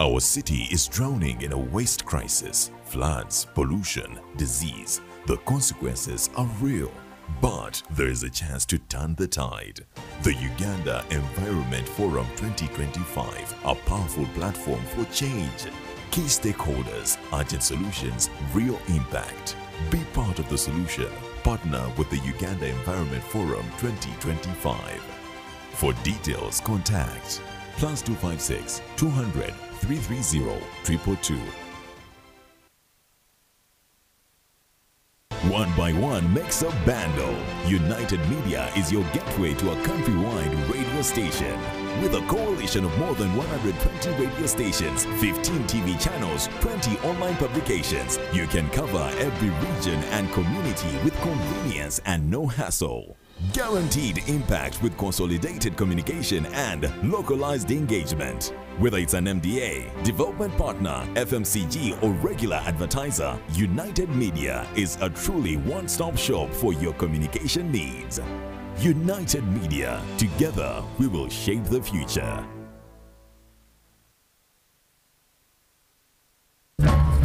Our city is drowning in a waste crisis. Floods, pollution, disease. The consequences are real. But there is a chance to turn the tide. The Uganda Environment Forum 2025, a powerful platform for change. Key stakeholders, urgent solutions, real impact. Be part of the solution. Partner with the Uganda Environment Forum 2025. For details, contact +256 200 330 222. One by one makes a bundle. United Media is your gateway to a countrywide radio station. With a coalition of more than 120 radio stations, 15 TV channels, 20 online publications, you can cover every region and community with convenience and no hassle. Guaranteed impact with consolidated communication and localized engagement. Whether it's an MDA, development partner, FMCG, or regular advertiser, United Media is a truly one-stop shop for your communication needs. United Media, together we will shape the future.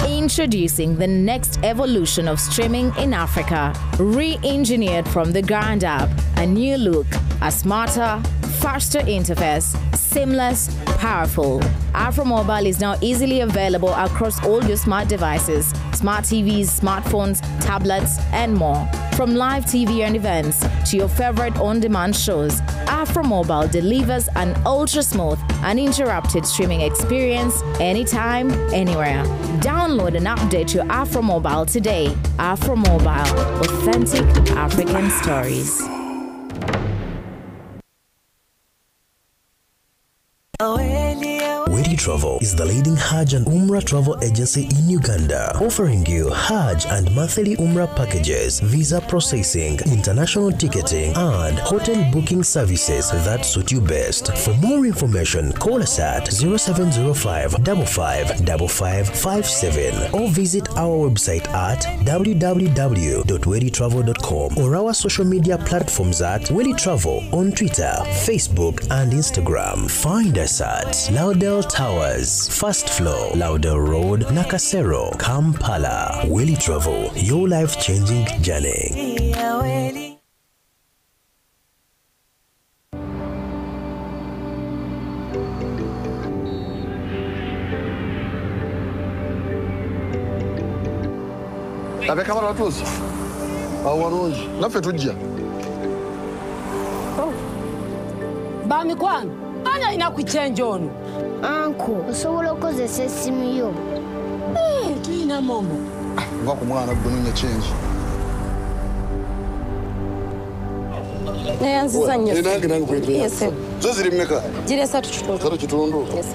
Introducing the next evolution of streaming in Africa. Re-engineered from the ground up. A new look, a smarter, faster interface, seamless, powerful. Afromobile is now easily available across all your smart devices, smart TVs, smartphones, tablets, and more. From live TV and events to your favorite on-demand shows, Afromobile delivers an ultra-smooth, uninterrupted streaming experience anytime, anywhere. Download and update your Afromobile today. Afromobile, authentic African stories. Wedi Travel is the leading Hajj and Umrah travel agency in Uganda, offering you Hajj and monthly Umrah packages, visa processing, international ticketing, and hotel booking services that suit you best. For more information, call us at 0705 555557 or visit our website at www.weditravel.com or our social media platforms at Wedi Travel on Twitter, Facebook, and Instagram. Find us at Laudel Towers, First Floor, Laudel Road, Nakasero, Kampala. Willy Travel, your life-changing journey. Abekabala batuusa awo walungi naffe tujja. Bamikwano, ani alina ku kyenje ono? Anko, osobola okukozesa essimu yo. Tulina momo. Va ku mwana gwe nonya kyenje. Neyanziza nnyo. Nange nange kwetwe. Zo ziri mmeka? Ziri 3.5. 3.5? Yes.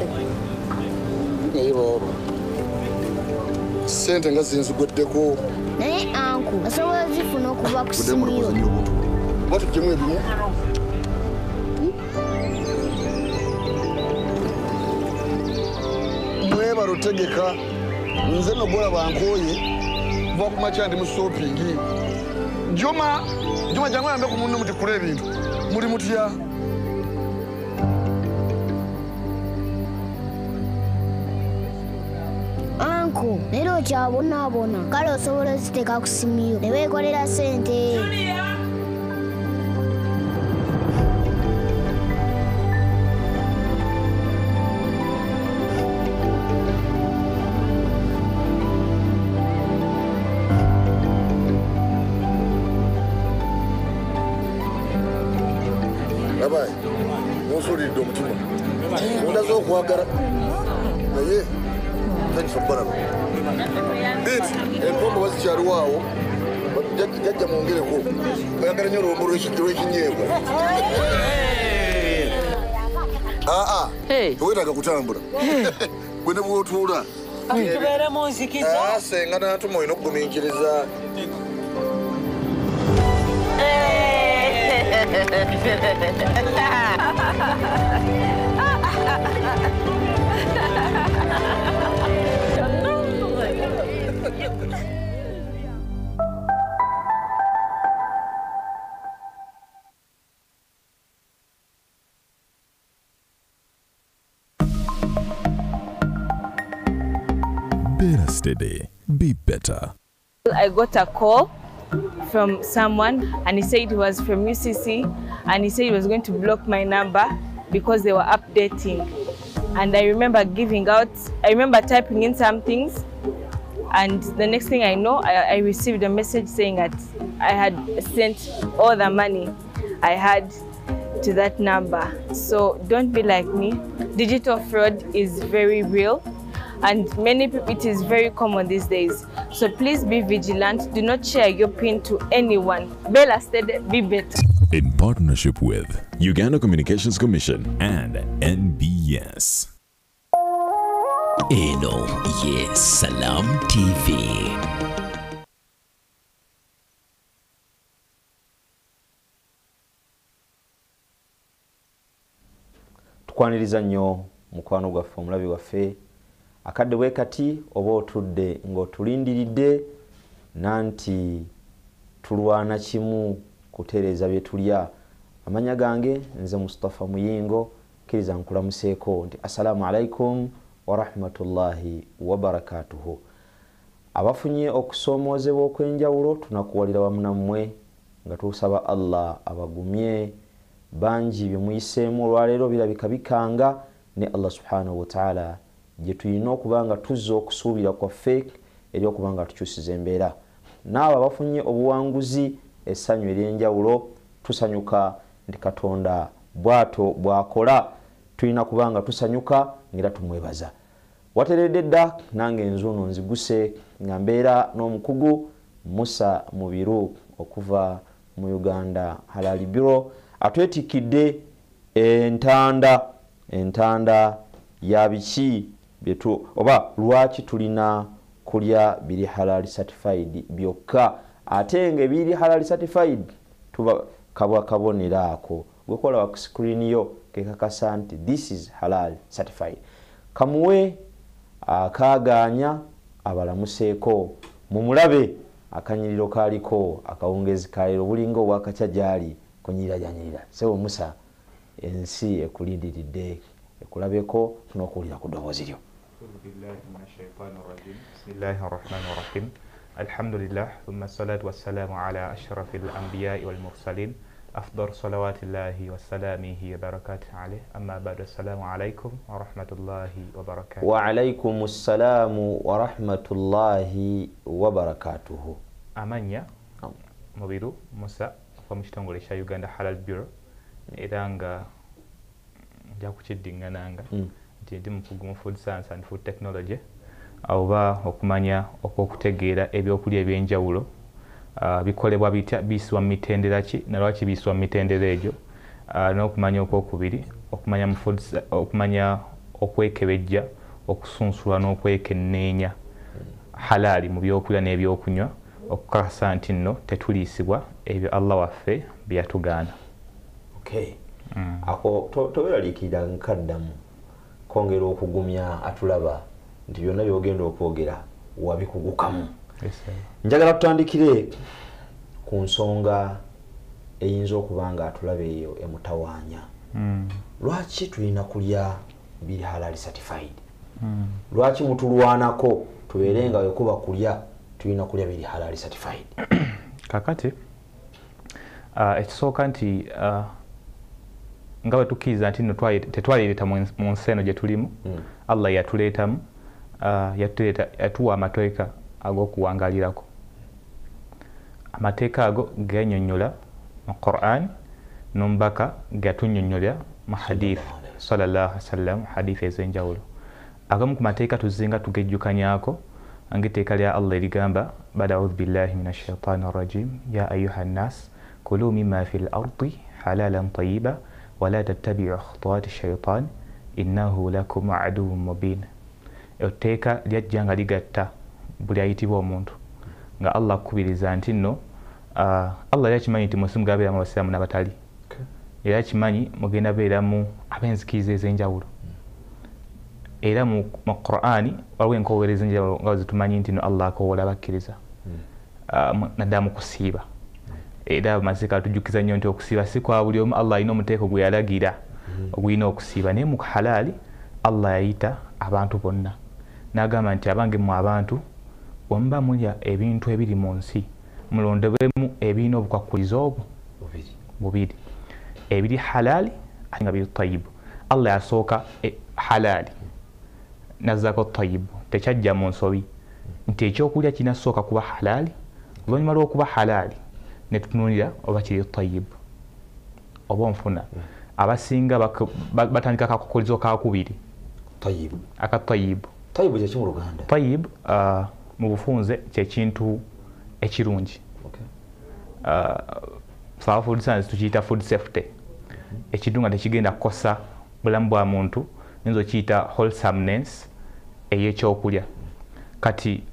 Naye baba. Ssente nga zinzigweddeko. Naye anko, osobola zifuna okuva ku ssimu yo. Oba tuggyemu ebimu? Mwebale otegeka nze nno gwolaba nkooye kuva ku makya ndi mu shopping. Juma, Juma jangu oyambe ku munno mutikkule ebintu. Muli mutya? Anko, leero okyabonaabona. Kale osobola oziteeka ku ssimu yo ne weekolera ssente. Munsuulidde omutima. Mundaze okwagala. Naye tandisa okubalaba. Biiti, empombo bazikyaliwo awo. Jjajja mwongereko. Oyagala nnyo olwombo lw'ekinyeebwa. Aa, teweetaaga kutambula. Gwe ne bw'otuula. Tubeere mu nzikiza. Ssenga n'atuma olina okugumiikiriza. Steady, be better. I got a call from someone and he said he was from UCC and he said he was going to block my number because they were updating. And I remember typing in some things, and the next thing I know, I received a message saying that I had sent all the money I had to that number. So don't be like me. Digital fraud is very real, and many people, it is very common these days. So please be vigilant. Do not share your PIN to anyone. Bella steady, be better. In partnership with Uganda Communications Commission and NBS. Eno ye Salam TV. Tukwaniriza nnyo mukwano gwaffe omulabi waffe akadde bwe kati oba otudde ng'otulindiridde nanti tulwana kimu kutereeza bye tulya. Amanya gange nze Mustafa Muyingo, kkiriza nkulamuseeko nti assalamu alaikum wa rahmatullahi wa barakatuhu. Abafunye okusoomoozebwa okw'enjawulo tunakuwalira wamu nammwe nga tusaba Allah abagumye. Bangi bye muyiseemu olwaleero birabika bikanga, ne Allah subhanahu wa ta'ala gye tulina okuba nga tuzza okusuubira kwaffe eri okuba nga tukyusiza embeera. N'abo abafunye obuwanguzi essanyu ery'enjawulo tusanyuka nti Katonda bw'atyo bw'akola, tulina kuba nga tusanyuka ng'era tumwebaza. Wateredde dda nange enzuuno nziguse nga mbeera n'omukugu Musa Mubiru okuva mu Uganda Halal Bureau, atwetikidde entanda ya biki byetu oba lwaki tulina kulya biri halal certified byokka, ate nga ebiri halal certified tuba kabwa kabonero ako gwekola ku screen yo kekakasa nti this is halal certified. Kamuwe akaganya abalamuseeko mumulabe akanyiriro kaliko akawungezi kaliro bulinga obwakakya gyali kunyirira janyirira. Sebo Musa, ensi ekulindiridde ekulabeko n'okuwulira ku ddoboozi lyo. Bismillahirrahmanirrahim. Alhamdulillah, thumma salatu wassalamu ala ashrafil anbiya'i wal mursalin, afdal salawatillahi wassalamihi wa barakatuhu alayhi. Amma ba'du, assalamu alaikum wa rahmatullahi wa barakatuh. Wa alaikum assalamu wa rahmatullahi wa barakatuhu. Amanya Mubiru Musa okuva mu kitongole kya Uganda Halal Bureau, era nga nja kukiddingananga nti ndi mukugu mu food science and food technology, oba okumanya okw'okutegeera ebyokulya ebyenjawulo bikolebwa bitya, biyisibwa mu mitendera ki, na lwaki biyisibwa mu mitendera egyo, n'okumanya okwokubiri okumanya okwekebejja, okusunsula n'okwekenneenya halaali mu byokulya n'ebyokunywa, okukakasa nti nno tetuliisibwa ebyo Allah waffe bye yatugaana. Okay. Ako tobeeraliikirira nkaddamu kwongera okugumya atulaba nti byonna by'ogenda okwogera wabikugukamu. Njagala tutandikire ku nsonga eyinza okuba nga atulaba eyo emutawaanya. Lwaki tulina kulya biri halal certified? Lwaki mutulwanako tubeere nga wekuba kulya tulina kulya biri halal certified? Kakati ekisooka nti nga bwe tukkiriza nti nno tetwalireeta mu nsi eno gye tulimu, Allah yatuleetamu, yatuwa amateeka ag'okuwangalirako. Amateeka ago ganyonnyola mu Quran n'omubaka gatunnyonnyola mu hadith sallallahu alaihi wasallam, hadith ez'enjawulo. Agamu ku mateeka tuzinga tugejjukanyaako ng'etteeka lya Allah erigamba bada audhu billahi minash shaitani rajim ya ayuha nnas kulu mimma fil ardi halalan tayyiba wala tattabi'u khutuwati shaitan innahu lakum aduwwun mubin. Etteeka lyajja nga ligatta buli ayitibwa omuntu, nga Allah akubiriza nti nno Allah yakimanyi nti munsi mugabeeramu abasiraamu n'abatali, era akimanyi mugenda beeramu ab'enzikiriza ez'enjawulo. Era mu Qur'ani waliwo enkoowero ez'enjawulo nga zitumanyi nti nno Allah akowoola abakkiriza naddala mu kusiiba. Era amateeka atujjukiza nnyo nti okusiiba si kwa buli omu, Allah alina omuteeko gwe yalagira ogulina okusiiba, naye mu halaali Allah yayita abantu bonna n'agamba nti abange mmwe abantu Bwemuba mulya ebintu ebiri mu nsi mulondebwemu ebirina obukwakulizo obwo bubiri, ebiri halali ate nga biri tayibu. Allah yasooka halali nazzaako tayibu, tekyajja mu nsobi nti ekyokulya kinasooka kuba halali, oluvannyuma lw'okuba halali ne tutunuulira oba kiri tayibu oba onfuna. Abasinga batandika akakulizo kakubiri tayibu, aka tayibu. Tayibu kye ki mu Luganda? Tayibu mu bufunze kyekintu ekirungi. Fa food science tukiyita food safety, ekintu nga tekigenda kukosa bulamu bwa muntu, nyinza okiyita wholesomeness ey'ekyokulya. Kati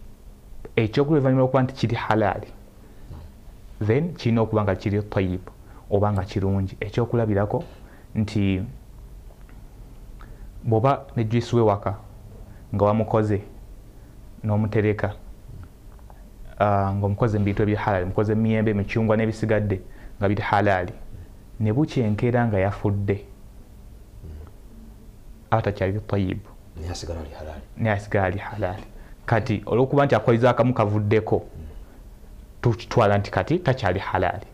ekyokulya oluvannyuma lw'okuba nti kiri halali then kirina okuba nga kiri tayibu oba nga kirungi. Ekyokulabirako nti bw'oba ne juice we waka nga wamukoze n'omutereka ng'omukoze mu bintu ebiri halali, mukoze emiyembe, emicungwa n'ebisigadde nga biri halali, ne bukya enkeera nga yafudde aba takyali tayibu, naye asigala ali halali. Kati olw'okuba nti akoliza akamu kavuddeko tukitwala nti kati takyali halali,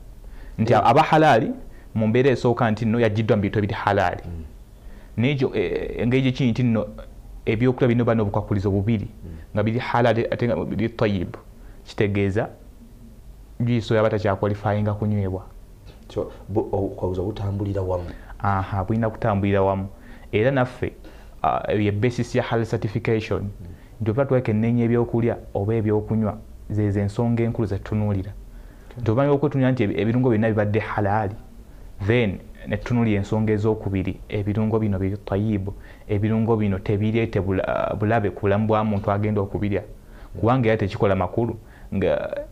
nti aba halali mu mbeera esooka nti nno yagiddwa mu bintu ebiri halali. Naye engeri gyekiri nti nno ebyokulya bino bano obukwakulizo bubiri nga biri halali ate nga biri tayibu, kitegeeza juice oyo aba takyakwalifayinga kunywebwa. Obukwakulizo butambulira wamu. Aha, bulina kutambulira wamu. Era naffe ye basis ya halal certification nti oba twekenneenya ebyokulya oba ebyokunywa, zezo ensonga enkulu zetutunuulira. Nti oba okwetunuulira nti ebirungo byonna bibadde halali, then ne tutunuulira ensonga ez'okubiri, ebirungo bino biri tayibu, ebirungo bino tebireete bulabe ku bulamu bwa muntu agenda okubirya, kubanga era tekikola makulu nga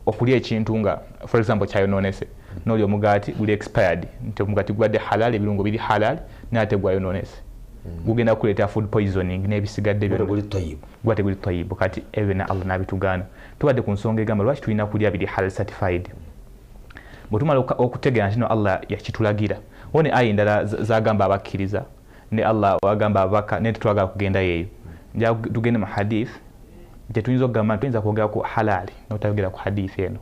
okulya ekintu nga for example kyayonoonese, n'olya omugaati guli expired, nti omugaati gubadde halali, ebirungo biri halali naye ate gwayonoonese, gugenda kuleeta food poisoning n'ebisigadde byonna, guba teguli tayibu. Kati ebyo byonna Allah n'abitugaana. Tubadde ku nsonga egamba lwaki tulina kulya biri halal certified. Bwe tumala okutegeera nti no Allah yakitulagira, wo ne aya endala zagamba abakkiriza ne Allah wagamba ababaka, naye tetwagala kugenda yeeyo, nja tugende mu hadith tetuyinza okugamba tuyinza kwogera ku halali n'otayogera ku hadith eno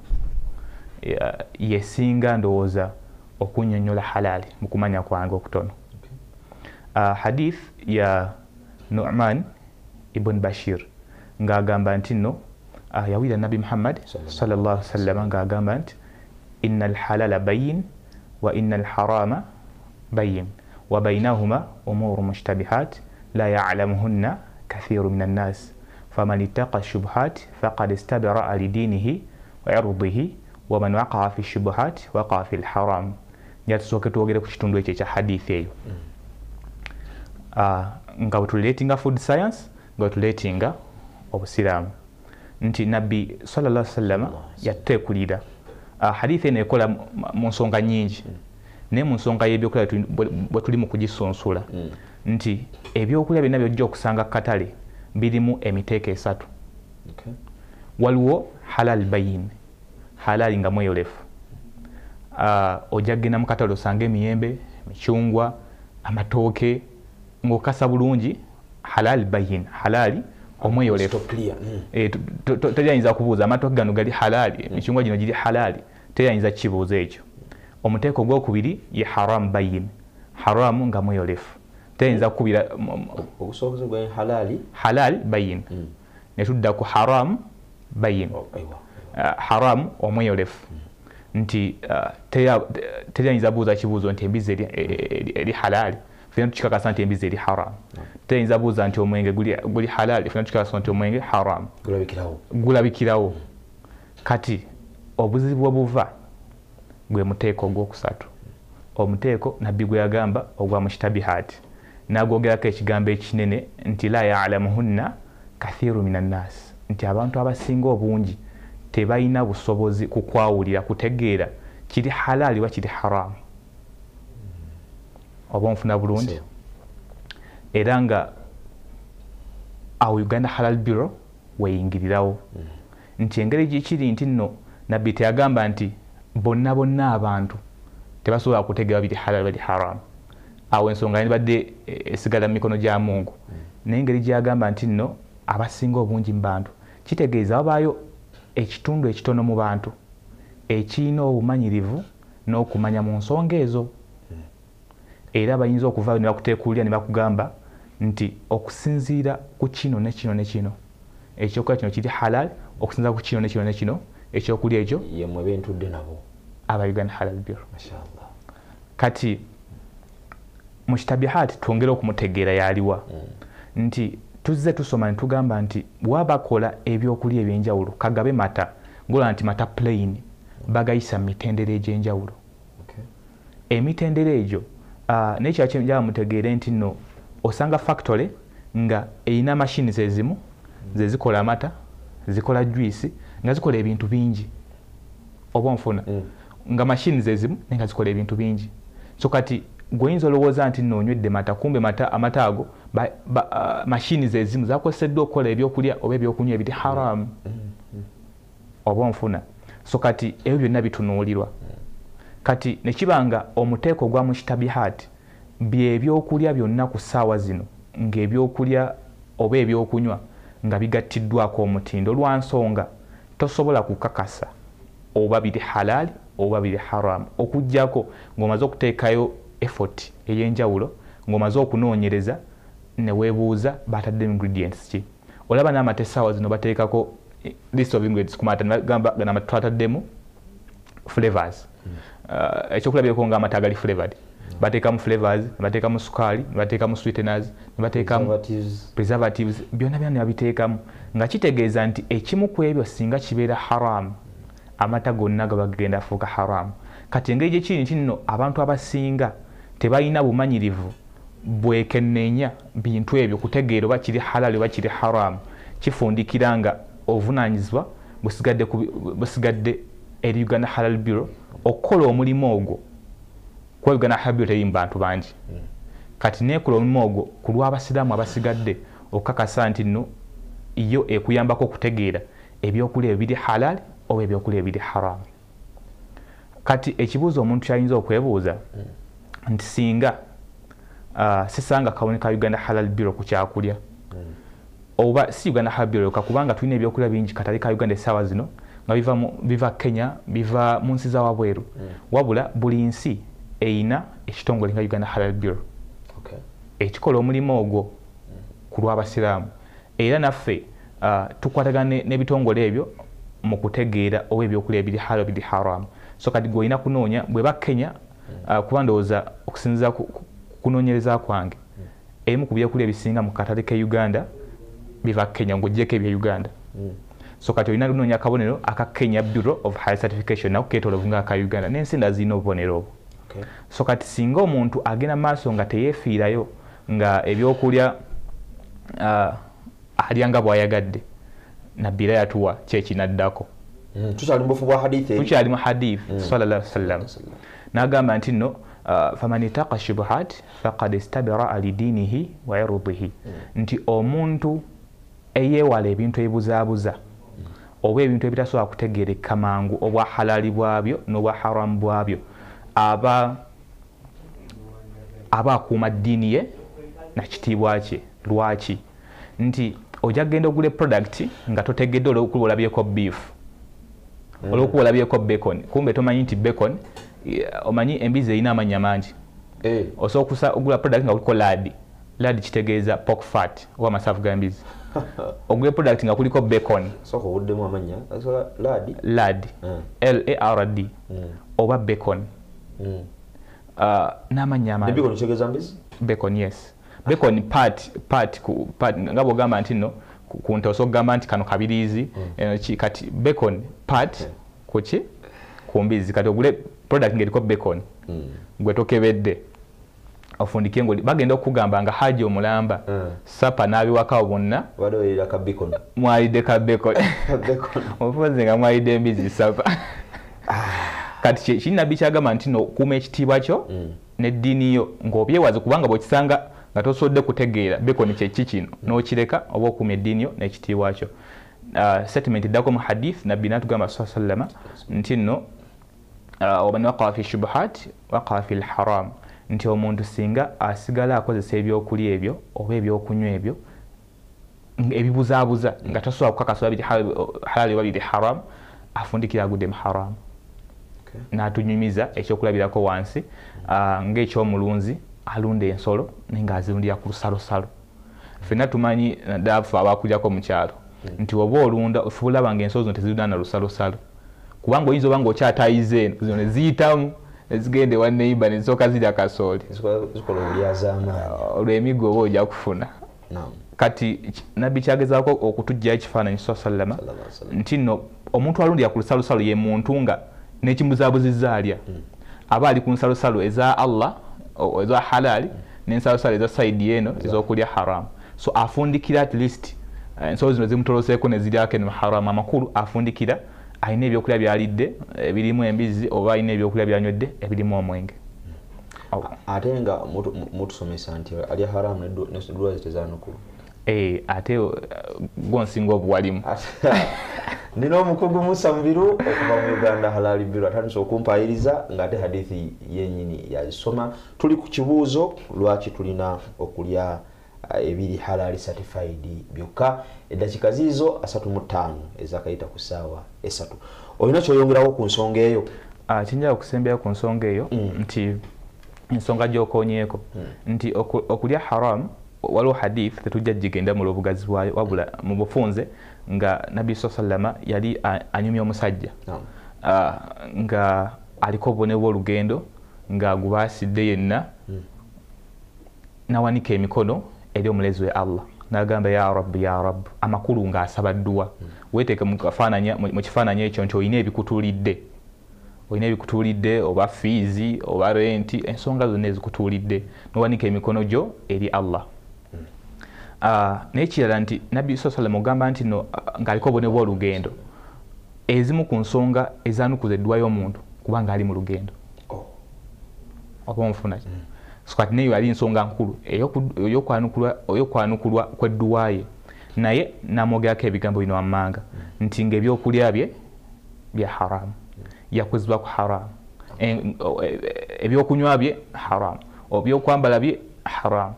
yesinga ndowooza okunnyonnyola halali mu kumanya kwange okutono. Hadith ya Nu'man ibn Bashir ng'agamba nti nno yawulira Nabbi Muhammad sallallahu alaihi wasallam ng'agamba nti inna alhalala bayin wa inna alharama bayin wa bainahuma umuru mushtabihat la ya'lamuhunna kathiru min annas faman ittaqa shubuhat faqad istabra'a lidinihi wa irdihi wa man waqa'a fi shubuhat waqa'a fi alharam. Tusooke twogere ku kitundu ekyo ekya hadith eyo nga bwe tuleetinga food science, nga bwe tuleetinga obusiraamu, nti Nabbi sallallahu alaihi wasallam yatuteekulira. Hadith eno ekola mu nsonga nnyingi, naye mu nsonga y'ebyokulya bwe tuli mu kugisunsula nti ebyokulya byonna by'ojja okusanga ku katale birimu emiteeko esatu. Waliwo halal bayin, halali nga mweyolefu. Ojja kugenda mu katale osanga emiyembe, emicungwa, amatooke ng'okasa bulungi, halal bayin, halali omweyolefu. Teri kubuuza amatooke gano gali halali, emicungwa gino giri halali, teri kibuuzo ekyo. Omuteeko ogwokubiri ye haram bayin, haramu nga mweyolefu, teyinza kukubira obusobozi bwa halali, halal bayin, ne tudda ku haram bayin, haram omweyolefu, nti teyinza buuza kibuuzo nti embizi eri halali, fena tukikakasa nti embizi eri haram. Teyinza buuza nti omwenge guli halali, fena tukikakasa nti omwenge haram, gulabikirawo. Kati obuzibu obuva gwe muteeko ogwokusatu, omuteeko Nabbi gwe yagamba ogwa mushtabihat, n'agwogerako ekigambo ekinene nti la ya'lamuhunna kathiru minan nas, nti abantu abasinga obungi tebalina busobozi kukwawulira kutegeera kiri halali wa kiri haramu. Oba onfuna bulungi? Era nga awo Uganda Halal Bureau weyingirirawo nti engeri gikiri nti nno Nabbi teyagamba nti bonna bonna abantu tebasobola kutegeera biri halal biri haramu, awo ensonga yandibadde esigala mu mikono gya Mungu. Naye engeri gyagamba nti nno abasinga obungi mu bantu Kitegeeza wabaayo ekitundu ekitono mu bantu ekirina obumanyirivu n'okumanya mu nsonga ezo. Era bayinza okuvaayo ne bakuteekulira ne bakugamba nti okusinziira ku kino ne kino ne kino, ekyokulya kino kiri halal, okusinziira ku kino ne kino ne kino, ekyokulya ekyo ye mwe bentudde nabo aba Uganda Halal Bureau. Mashallah. Kati mushtabihat twongere okumutegeera yaliwa. Nti tuzze tusoma ne tugamba nti wabakola ebyokulya ebyenjawulo, kagabe mata ngola nti mata plain bagayisa mitendera egy'enjawulo. Emitendera egyo n'ekirala kye mutegeere nti nno osanga factory nga erina machines ezimu ze zikola amata, zikola juice, nga zikola ebintu bingi, oba nfuna nga machines ezimu naye nga zikola ebintu bingi. So kati gwoyinza olowooza nti nno onywedde mata, kumbe mata amata ago machines ezimu zakozeseddwa okukola ebyokulya oba ebyokunywa ebiri haramu, oba nfuna. So kati ebyo byonna bitunuulirwa. Kati ne kiba nga omuteeko gwa mushtabihat byebyokulya byonna ku ssaawa zino ng'ebyokulya oba ebyokunywa nga bigattiddwako omutindo lwa nsonga tosobola kukakasa oba biri halali oba biri haramu, okuggyako ng'omaze okuteekayo effort ey'enjawulo, ng'omaze okunoonyereza ne weebuuza batadde ingredients ki. Olaba n'amata essaawa zino bateekako list of ingredients ku mata, ne bagamba gano amata twataddemu flavors. Ekyokulabirako ng'amata agali flavored, bateekamu flavors, ne bateekamu sukaali, ne bateekamu sweeteners, ne bateekamu preservatives, byonna byonna ne babiteekamu, nga kitegeeza nti ekimu ku ebyo singa kibeera haramu, amata gonna gaba gagenda afuuka haramu. Kati engeri gye kiri nti nno abantu abasinga tebalina bumanyirivu bwekenneenya bintu ebyo kutegeera oba kiri halali oba kiri haramu, kifundikira nga obuvunaanyizibwa busigadde eri Uganda Halal Bureau okukola omulimu ogwo, kuba Uganda Halal Bureau teri mu bantu bangi. Kati neekola omulimu ogwo ku lw'abasiraamu abasigadde okukakasa nti nno yo ekuyambako okutegeera ebyokulya ebiri halal oba ebyokulya ebiri haramu. Kati ekibuuzo omuntu kyayinza okwebuuza nti singa sisanga kabonero ka Uganda Halal Bureau ku kyakulya, oba si Uganda Halal Bureau yokka, kubanga tulina ebyokulya bingi katale ka Uganda essaawa zino nga biva Kenya, biva mu nsi za wabweru. Wabula buli nsi eyina ekitongole nga Uganda Halal Bureau ekikola omulimu ogwo ku lw'abasiraamu. Era naffe tukwatagana n'ebitongole ebyo mu kutegeera oba ebyokulya ebiri halal biri haramu. So kati gw'olina kunoonya bweba Kenya, kuba ndowooza okusinziira kunoonyereza kwange, ebimu ku byokulya ebisinga mu katale ke Uganda biva Kenya ng'oggyeko ebya Uganda. So kati olina kunoonya akabonero aka Kenya Bureau of High Certification, nako keetooloovu nga aka Uganda, n'ensi endala zirina obubonero obwo. So kati singa omuntu agenda maaso nga teyeefiirayo nga ebyokulya alya nga bw'ayagadde, Nabbi era yatuwa kyekinaddako. Tukyali mu bufu bwa hadithi, tukyali mu hadith sallallahu alaihi wasallam, n'agamba nti nno faman ittaqa shubuhat faqad istabra'a lidinihi wa irdihi, nti omuntu eyeewala ebintu ebibuzaabuza oba ebintu ebitasobola kutegeereka mangu obwa halali bwabyo n'obwa haramu bwabyo, aba akuuma ddiini ye na kitiibwa kye. Lwaki? Nti ojja kugenda ogule product nga totegedde olw'okuba olabyeko beef, olw'okuba olabyeko bacon, kumbe tomanyi nti bacon, omanyi embizi erina amannya mangi. Osobola ogula product nga kuliko lard, lard kitegeeza pork fat oba amasavu g'embizi. Ogule product nga kuliko bacon, sooka obuddemu amannya, lard, lard L-A-R-D oba bacon, n'amannya amangi. Bacon kitegeeza mbizi? Bacon, yes. Bacon part nga bw'ogamba nti nno ku nte osobola okugamba nti kano kabiriizi, kati bacon part kuki ku mbizi. Kati ogule product ng'eriko bacon, gwe tokebedde ofundike ng'oli bagenda okukugamba nga Haji omulamba sapa n'abiwakawo bonna mwalidde ka bacon, ofuze nga mwalidde embizi sapa. Kati kiri Nabbi kyagamba nti nno okuuma ekitiibwa kyo n'eddiini yo ng'obyewaze, kubanga bw'okisanga nga tosobodde kutegeera bacon kye ki kino n'okireka, oba okuuma eddiini yo n'ekitiibwa kyo. Statement eddako mu hadith Nabbi n'atugamba sallallahu alaihi wasallam nti nno waman waqaa fi shubuhat waqaa fi lharam, nti omuntu singa asigala akozesa ebyokulya ebyo oba ebyokunywa ebyo Ebibuzaabuza nga tasobola kukakasa biri halali oba biri haram, afundikira agudde mu haram. N'atunyumiza ekyokulabirako wansi ng'ekyomulunzi alunda ensolo naye ng'azirundira ku lusalosalo. Ffenna tumanyi naddala ffe abakulyako mu kyalo nti oba olunda ofuba olaba ng'ensolo zino tezirunda na lusalosalo, kubanga oyinza oba ng'okyatayiza eno zino ne ziyitamu ne zigenda ewa neighbor ne zisooka zirya kasooli, zikola obulyazaamaanyi, olwo emiggo oba ojja kufuna. Kati nabbi kyagezaako okutuggyayo ekifaananyi sallama nti nno omuntu alundira ku lusalosalo ye muntu nga n'ekimuzaabuzizza alya, aba ali ku nsalosalo eza Allah eza halali n'ensalosalo eza saidi eno ez'okulya haramu. So afundikira at least ensolo zino zimutoloseeko ne ziryako eno haramu. Amakulu afundikira alina ebyokulya byalidde ebirimu embizzi oba alina ebyokulya byanywedde ebirimu omwenge. Ate nga mutusomesa nti alya haramu nedduwa zitezaanukulu. Ate gwonsinga obuwalimu. Nina omukugu Musa Mubiru okuva mu Uganda Halal Bureau atandise okumpayiriza ng'ate hadithi yennyini yazisoma. Tuli ku kibuuzo lwaki tulina okulya ebiri halali certified byokka. Eddakiika ziizo 35 ezakayita ku ssaawa 3. Olina ky'oyongerawo ku nsonga eyo? Kinjala okusembera ku nsonga eyo nti ensonga gy'okoonyeeko nti okulya haram, waliwo hadith tetujja gigenda mu lw'obugazi bwayo, wabula mu bufunze nga nabbi sallama yali anyumya omusajja nga aliko obubonero bw'olugendo nga gubaasidde yenna, nawanika emikono eri omulezi we Allah n'agamba ya Rabbi ya Rabb, amakulu ng'asaba dduwa. Weeteeke mu kifaananyi ekyo nti olina ebikutuulidde, olina ebikutuulidde oba fiizi oba renti, ensonga zonna ezikutuulidde, n'owanika emikono gyo eri Allah. Naye kirala nti nabbi sallallahu ogamba nti no ng'aliko obubonero bw'olugendo, ezimu ku nsonga ezaanukuza edduwa y'omuntu kubanga ali mu lugendo. Oba onfuna ki? So kati neyo yali nsonga nkulu ey'okwanukulwa kw'edduwa ye, naye n'amwogerako ebigambo bino wammanga nti ng'ebyokulya bye bya haramu, yakuzibwa ku haramu, ebyokunywa bye haramu, ebyokwambala bye haramu.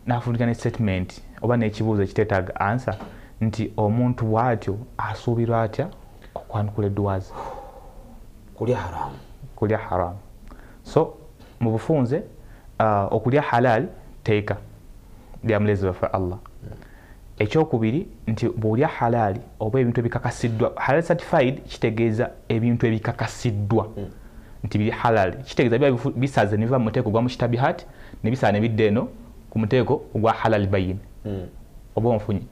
N'afundika ne statement oba n'ekibuuzo ekiteetaaga ansa nti omuntu bw'atyo asuubirwa atya okwanukula edduwa ze? Kulya haramu, kulya haramu. So mu bufunze okulya halal teeka lya mulezi waffe Allah. Ekyokubiri nti bw'olya halali oba ebintu ebikakasiddwa, halal certified kitegeeza ebintu ebikakasiddwa nti biri halal, kitegeeza biba bisaze ne biva mu muteeko gwa mushtabihat ne bisala ne bidda eno ku muteeko ogwa halal bayin. Oba onfunye?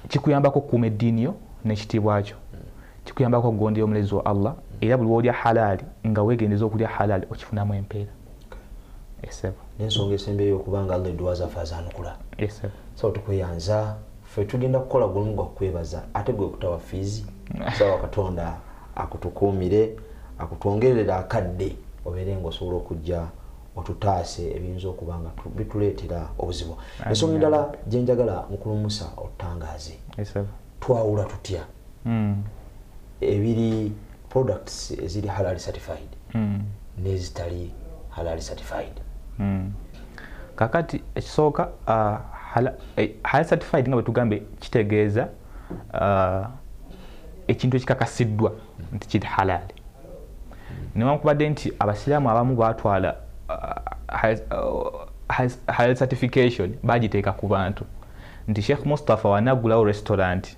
Kikuyambako okukuuma eddiini yo n'ekitiibwa kyo, kikuyambako okugondera omulezi wa Allah, era buli lw'olya halali nga weegendeza okulya halali okifunamu empeera. N'ensonga esembeyo okubanga Allah edduwa zaffe azaanukula. So tukweyanza ffe tugenda kukola gulimu gwa kukwebaza ate gwe kutawa fiizi. Sawa Katonda akutukuumire, akutwongerere akadde obeere ng'osobola okujja otutaase ebiyinza okuba nga bituleetera obuzibu. Ensonga endala gye njagala mukulu Musa otutangaaze, twawula tutya ebiri products eziri halal certified n'ezitali halal certified? Kakati ekisooka halal certified nga bwe tugambe kitegeeza ekintu ekikakasiddwa nti kiri halal. Newankubadde nti abasiraamu abamu baatwala halal certification bagiteeka ku bantu nti Sheikh Mustafa wanaggulawo restaurant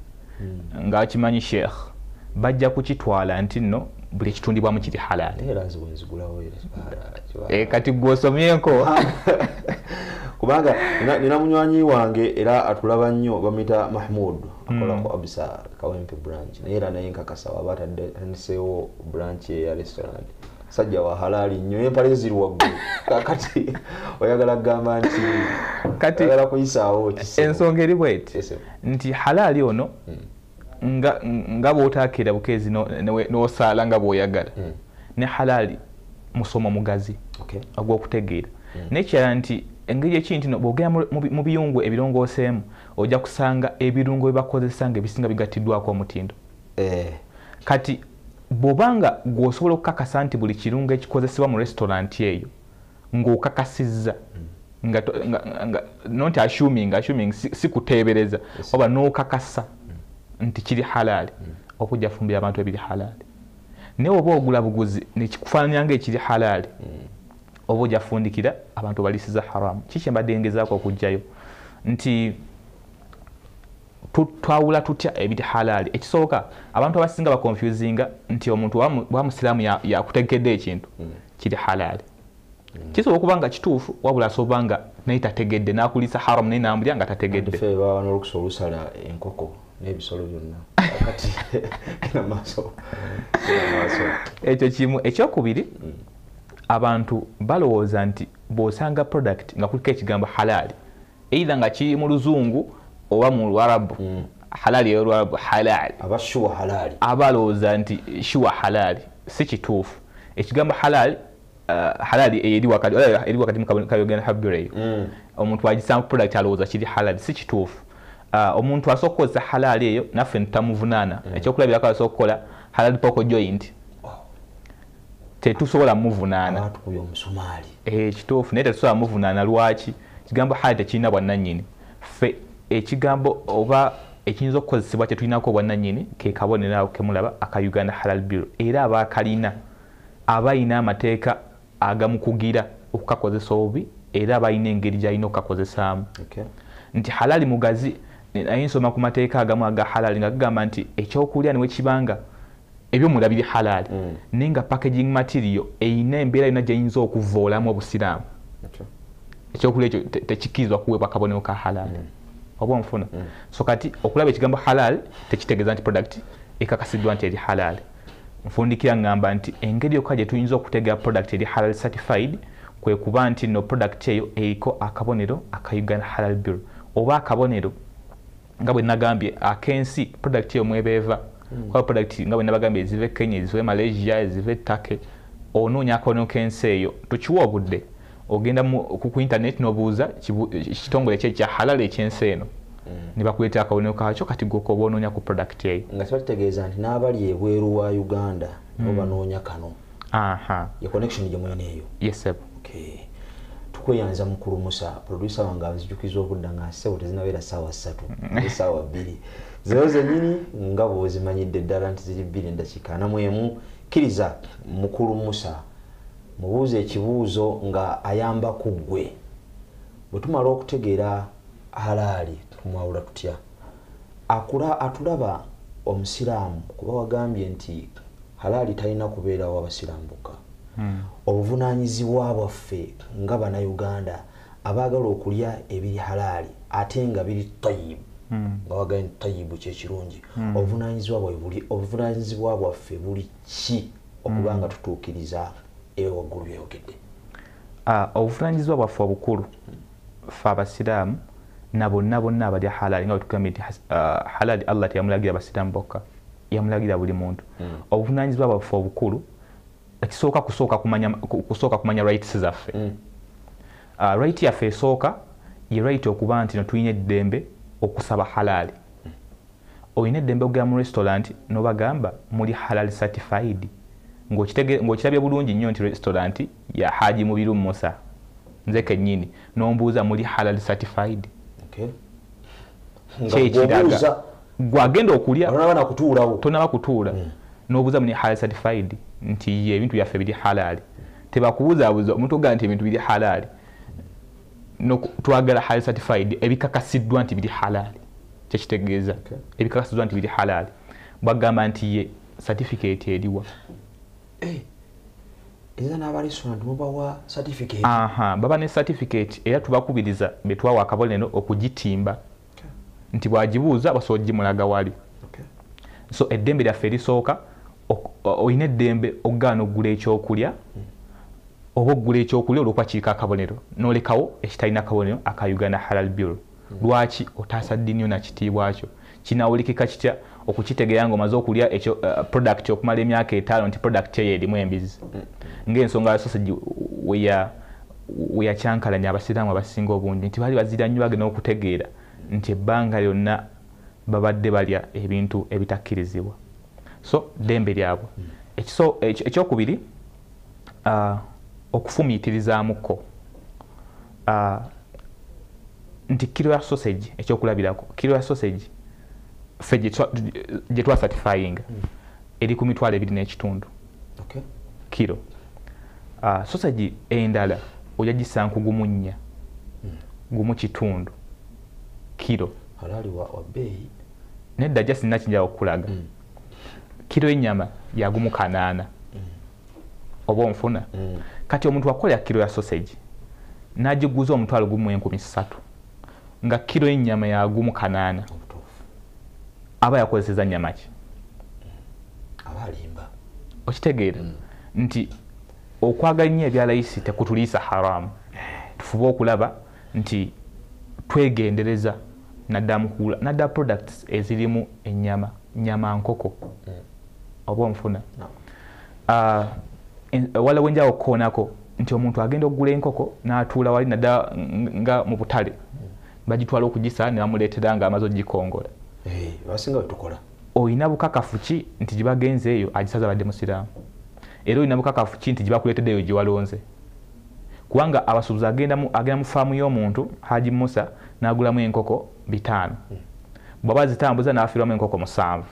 ng'akimanyi Sheikh, bajja kukitwala nti nno buli ekitundibwamu kiri halal. Kati gw'osomyeko kubanga nina munywanyi wange era atulaba nnyo bamuyita Mahmud, akolako Abisa Kawempe branch, naye era naye nkakasa waba atandiseewo branch ya restaurant, sajja wa halali nnyo, empale ziri waggulu. Kakati oyagala kugamba nti kati oyagala kuyisaawo kisebo. Ensonga eri bweti nti halali ono nga bw'otakeera bukeezi n'osaala nga bw'oyagala, ne halali musomo mugazi ogw'okutegeera. N'ekirala nti engeri ekintu no bw'ogenda mu biyungu ebirongooseemu ojja kusanga ebirungo bye bakozesa ng'ebisinga bigattiddwako omutindo. Kati bw'obanga gw'osobola okukakasa nti buli kirungo ekikozesebwa mu restaurant eyo ng'okakasizza Nga not assuming si kuteebereza oba n'okakasa nti kiri halali okujja fumbira abantu ebiri halali. Naye oba ogula buguzi nekikufaananya ng'ekiri halali oba ojja fundikira abantu balisiza haramu. Kiki mbadde ngezaako okuggyayo nti twawula tutya ebiri halali. Ekisooka abantu abasinga baconfusinga nti omuntu wa musiraamu yakutegedde ekintu kiri halali. Kisobola okuba nga kituufu wabula asobola nga naye tategedde n'akulisa haramu naye n'amulya nga tategedde. Ffe baba n'olukusa olusala enkoko n'ebisolo byonna. Kati genda maaso. Ekyo kimu. Ekyokubiri abantu balowooza nti bw'osanga product nga kuliko ekigambo halali either nga kiri mu luzungu oba mu Luarabu, halali ey'Oluarabu halali, aba shuwa halali, abalowooza nti shuwa halali. Si kituufu. Ekigambo halali halali eri wakati mu kayogera habure omuntu agisanga product alowooza kiri halali. Si kituufu. Omuntu asobola okukozesa halali eyo naffe ntamuvunaana. Ekyokulabirako asobola okukola halali poko joint, tetusobola muvunaana. Kituufu, naye tetusobola muvunaana. Lwaki? Ekigambo halali tekirina bwannannyini. Ffe ekigambo oba ekiyinza okukozesebwa kye tulinako obwannannyini ke kabonero ako kemulaba aka Uganda Halal Bureau, era abakalina abalina amateeka agamukugira okukakozesa obubi, era abalina engeri gy'alina okukakozesaamu. Nti halali mugazi, naye nsoma ku mateeka agamu aga halali nga gagamba nti ekyokulya niwe kibanga ebyomunda biri halali naye nga packaging material erina embeera yonna gy'eyinza okuvoolamu obusiraamu, ekyokulya ekyo tekikkirizibwa kuweebwa kabonero ka halali. Oba onfuna? So kati okulaba ekigambo halal tekitegeeza nti product ekakasiddwa nti eri halal. Nfundikira ngamba nti engeri yokka gye tuyinza okutegera product eri halal certified kwe kuba nti no product eyo eriko akabonero aka Uganda Halal Bureau oba akabonero nga bwe nagambye ak'ensi product eyo mwebeeva. Kuba product nga bwe nabagambye eziva e Kenya, eziva e Malaysia, eziva e Turkey, onoonya akabonero k'ensi eyo. Tukiwa obudde ogenda ku internet n'obuuza kitongole ki ekya halal ekyensi eno ne bakuleetera akabonero kaakyo, kati gwe oba onoonya ku product eyo. Nga kiba kitegeeza nti n'abali ebweru wa Uganda nabo banoonya kano. Ye connection gye mulina eyo. Yes sir. Okay. Tukweyanza mukulu Musa, producer wange anzijukiza obudda nga ssebo tezinabeera ssaawa 3, essaawa 2. Zero zennyini nga bw'ozimanyidde ddala nti ziri 2:41. Kkiriza mukulu Musa mubuuze ekibuuzo nga ayamba ku ggwe. Bwe tumala okutegeera halaali tumwawula tutya? Atulaba omusiraamu kuba wagambye nti halaali talina kubeerawo abasiraamu bokka. Obuvunaanyizibwa bwaffe nga bannayuganda abaagala okulya ebiri halaali ate nga biri tayibu, nga wagambye nti tayibu kyekirungi, obuvunaanyizibwa bwaffe buli ki okuba nga tutuukiriza eyo waggulu byeyogedde? Obuvunaanyizibwa bwaffe obukulu ffe abasiraamu na bonna bonna abalya halali, nga bwe tugambye nti halali Allah teyamulagira abasiraamu bokka, yamulagira buli muntu. Obuvunaanyizibwa bwaffe obukulu ekisooka kusooka kumanya rights zaffe. Right yaffe esooka ye right okuba nti no tulina eddembe okusaba halali. Olina eddembe okugenda mu restaurant n'obagamba muli halal certified, ng'okirabye bulungi nnyo nti restaurant ya Haji Mubiru Musa nze kennyini, n'ombuuza muli halal certified. Kyekiraga gwagenda okulya tonaba kutuula n'obuuza muli halal certified nti ye ebintu byaffe biri halali. Tebakubuuzaabuuza omuntu ogamba nti ebintu biri halali, twagala halal certified ebikakasiddwa nti biri halali. Kyekitegeeza ebikakasiddwa nti biri halali. Bwagamba nti ye certificate eriwa. Era n'aba restaurant mubawa certificate? Baba ne certificate, era tubakubiriza be twawa akabonero okugitimba nti bw'agibuuza basobola ogimulaga wali. So eddembe lyaffe erisooka, olina eddembe okugaana okugula ekyokulya oba okugula ekyokulya olw'okuba kiriko akabonero n'olekawo ekitalina kabonero aka Uganda Halal Bureau. Lwaki otaasa ddiini yo na kitiibwa kyo? Kinawulikika kitya okukitegeera ng'omaze okulya ekyo product okumala emyaka 5 nti product eyo erimu embizi? Ng'ensonga ya sausage weyakyankalanya abasiraamu abasinga obungi nti baali bazira nnyo bagenda okutegeera nti ebbanga lyonna babadde balya ebintu ebitakkirizibwa. So ddembe lyabwe. Ekyokubiri, okufumiitirizaamuko. Nti kilo ya sausage ekyokulabirako, kilo ya sausage ffe gye twasatifyinga eri ku 25,000. Okay. Kilo. Sausage endala ojja gisanga ku 14 1.5 kilo. Halali wa bei. Nedda just sina okulaga. Kilo ennyama ya 1.8. Oba onfuna. Kati omuntu akola kilo ya sausage n'agiguza 1,300 nga kilo ennyama ya 1.8. Aba yakozeseza nnyama ki? Aba alimba. Okitegeera nti okwagala nnyo ebya layisi tekutuliisa haramu. Tufube okulaba nti twegendereza naddala mu kugula naddala products ezirimu ennyama, nnyama nkoko. Oba onfuna. Wala wenjawo okukoonako nti omuntu agenda okugula enkoko n'atuula wali naddala nga mu butale bagitwala okugisala ne bamuleetera ng'amaze ogikongola. Abasinga bwe tukola. Olina bukakafu ki nti gye bagenze eyo agisaze abadde musiraamu? Era olina bukakafu ki nti gye bakuleetedde eyo gye walonze? Kubanga abasuubuzi agenda mu faamu y'omuntu Haji Musa n'agulamu enkoko 5. Bw'aba azitambuza n'afiirwamu enkoko 7.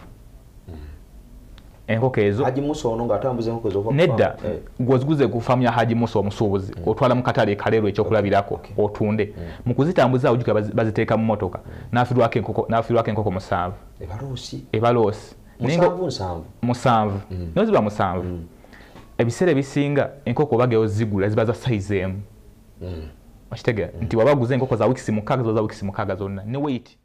Enkoko ezo Haji Musa ono ng'atambuza enkoko ezo nedda, gw'oziguze ku faamu ya Haji Musa omusuubuzi, otwala mu katale Kaleerwe ekyokulabirako otunde. Mu kuzitambuza ojjukira baziteeka mu mmotoka n'afiirwako enkoko 7. Ebaloosi. Ebaloosi. 7. 7. Naye ziba 7. Ebiseera ebisinga enkoko obageyo zigula ziba za size emu. Okitegeera nti waba oguze enkoko za weeks 6 ziba za weeks 6 zonna ne weight.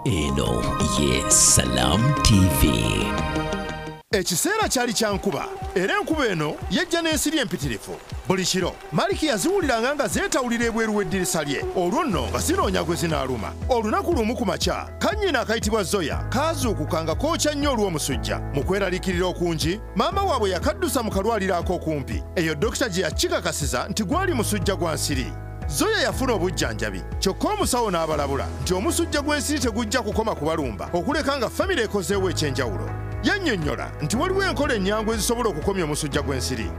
Eno ye Salam TV. Ekiseera kyali kya nkuba, era enkuba eno yajja n'ensiri empitirivu. Buli kiro Maliki yaziwuliranga nga zeetawulira ebweru w'eddirisa lye, olwo nno nga zinoonya gwe zinaaluma. Olunaku lumu ku makya, kannyina akayitibwa Zoya kaazuukuka nga kookya nnyo olw'omusujja. Mu kweraliikirira okungi, maama waabwe yakaddusa mu kalwaliro ak'okumpi. Eyo dokita gye yakikakasiza nti gwali musujja gwa nsiri. Zoya yafuna obujjanjabi, kyokka omusawo n'abalabula nti omusujja gw'ensiri tegujja kukoma kubalumba okuleka nga famire ekozeewo ekyenjawulo. Yannyonnyola nti waliwo enkola ennyangu ezisobola okukomya omusujja gw'ensiri.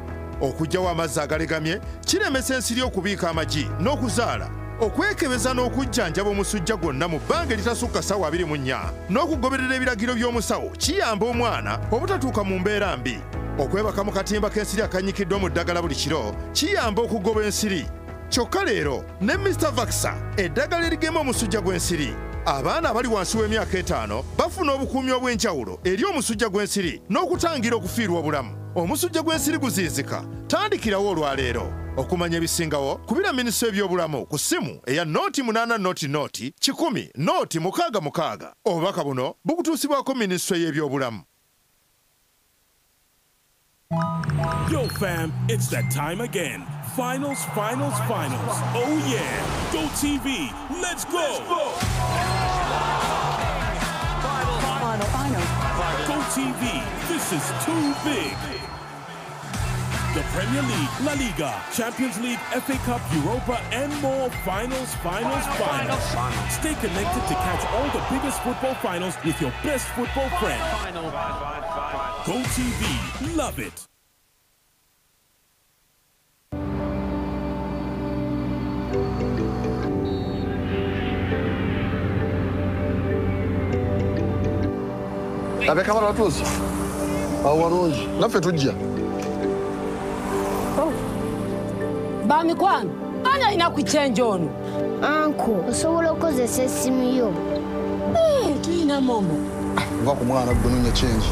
Okuggyawo amazzi agalegamye kiremesa ensiri okubiika amagi n'okuzaala, okwekebeza n'okujjanjaba omusujja gwonna mu bbanga eritasukka ssaawa 24, n'okugoberera ebiragiro by'omusawo kiyamba omwana obutatuuka mu mbeera mbi. Okwebaka mu katimba k'ensiri akanyikiddwa mu ddagala buli kiro kiyamba okugoba ensiri. Kyokka leero ne Mr. Vaxa eddagala erigema omusujja gw'ensiri. Abaana abali wansi w'emyaka 5 bafuna obukuumi obw'enjawulo eri omusujja gw'ensiri n'okutangira okufiirwa obulamu. Omusujja gw'ensiri guziizika, tandikirawo olwaleero. Okumanya ebisingawo kubira minisitule y'ebyobulamu ku ssimu eya 080 0 100 066. Obubaka buno bukutuusibwako minisitule y'ebyobulamu. Yo fam, it's that time again. Finals, finals, finals. Oh yeah. Go TV, let's go. Let's go. Final, final, final. Go TV, this is too big. The Premier League, La Liga, Champions League, FA Cup, Europa, and more. Finals, finals, finals. Stay connected to catch all the biggest football finals with your best football friend. Go TV, love it. Abekabala batuuze awo walungi naffe tujja. Bamikwano, ani alina ku kyenje ono? Anko, osobola okukozesa essimu yo. Tulina momo. Va ku mwana gwe noonya kyenje.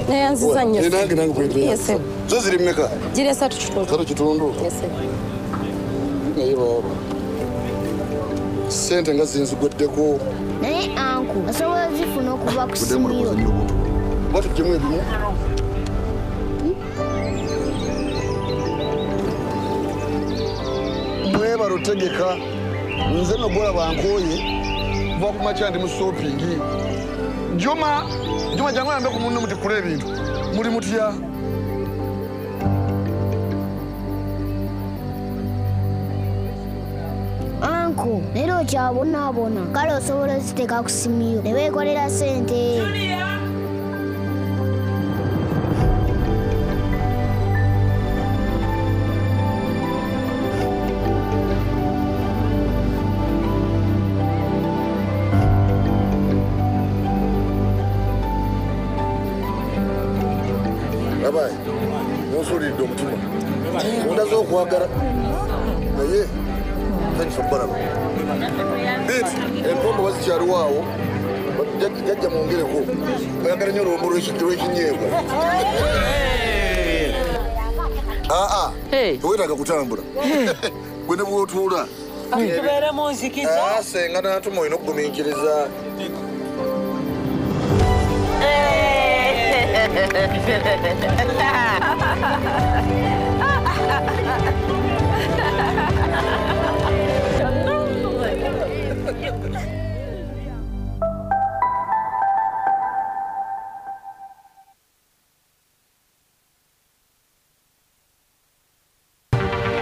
Neyanziza nnyo. Nange nange kwetera. Zo ziri mmeka? Ziri 3.5. 3.5? Yes. Naye baba. Ssente nga zinzigweddeko. Naye anko, osobola zifuna okuva ku ssimu yo. Oba tuggyemu ebimu? Mwebale otegeka, nze nno gwolaba nkooye, nva ku makya ndi mu shopping. Juma, Juma jangu oyambe ku munno mutikkule ebintu. Muli mutya? Anko, leero okyabonaabona, kale osobola oziteeka ku ssimu yo ne weekolera ssente. Onsuulidde omutima. Ondaze okwagala. Naye tandisa okubalaba. Biiti empombo bazikyaliwo awo. Jjajja mwongereko. Oyagala nnyo olwombo lw'ekinyeebwa. Aa, tewetaaga kutambula. Gwe ne bw'otuula. Tubeere mu nzikiza. Senga n'atuma olina okugumiikiriza.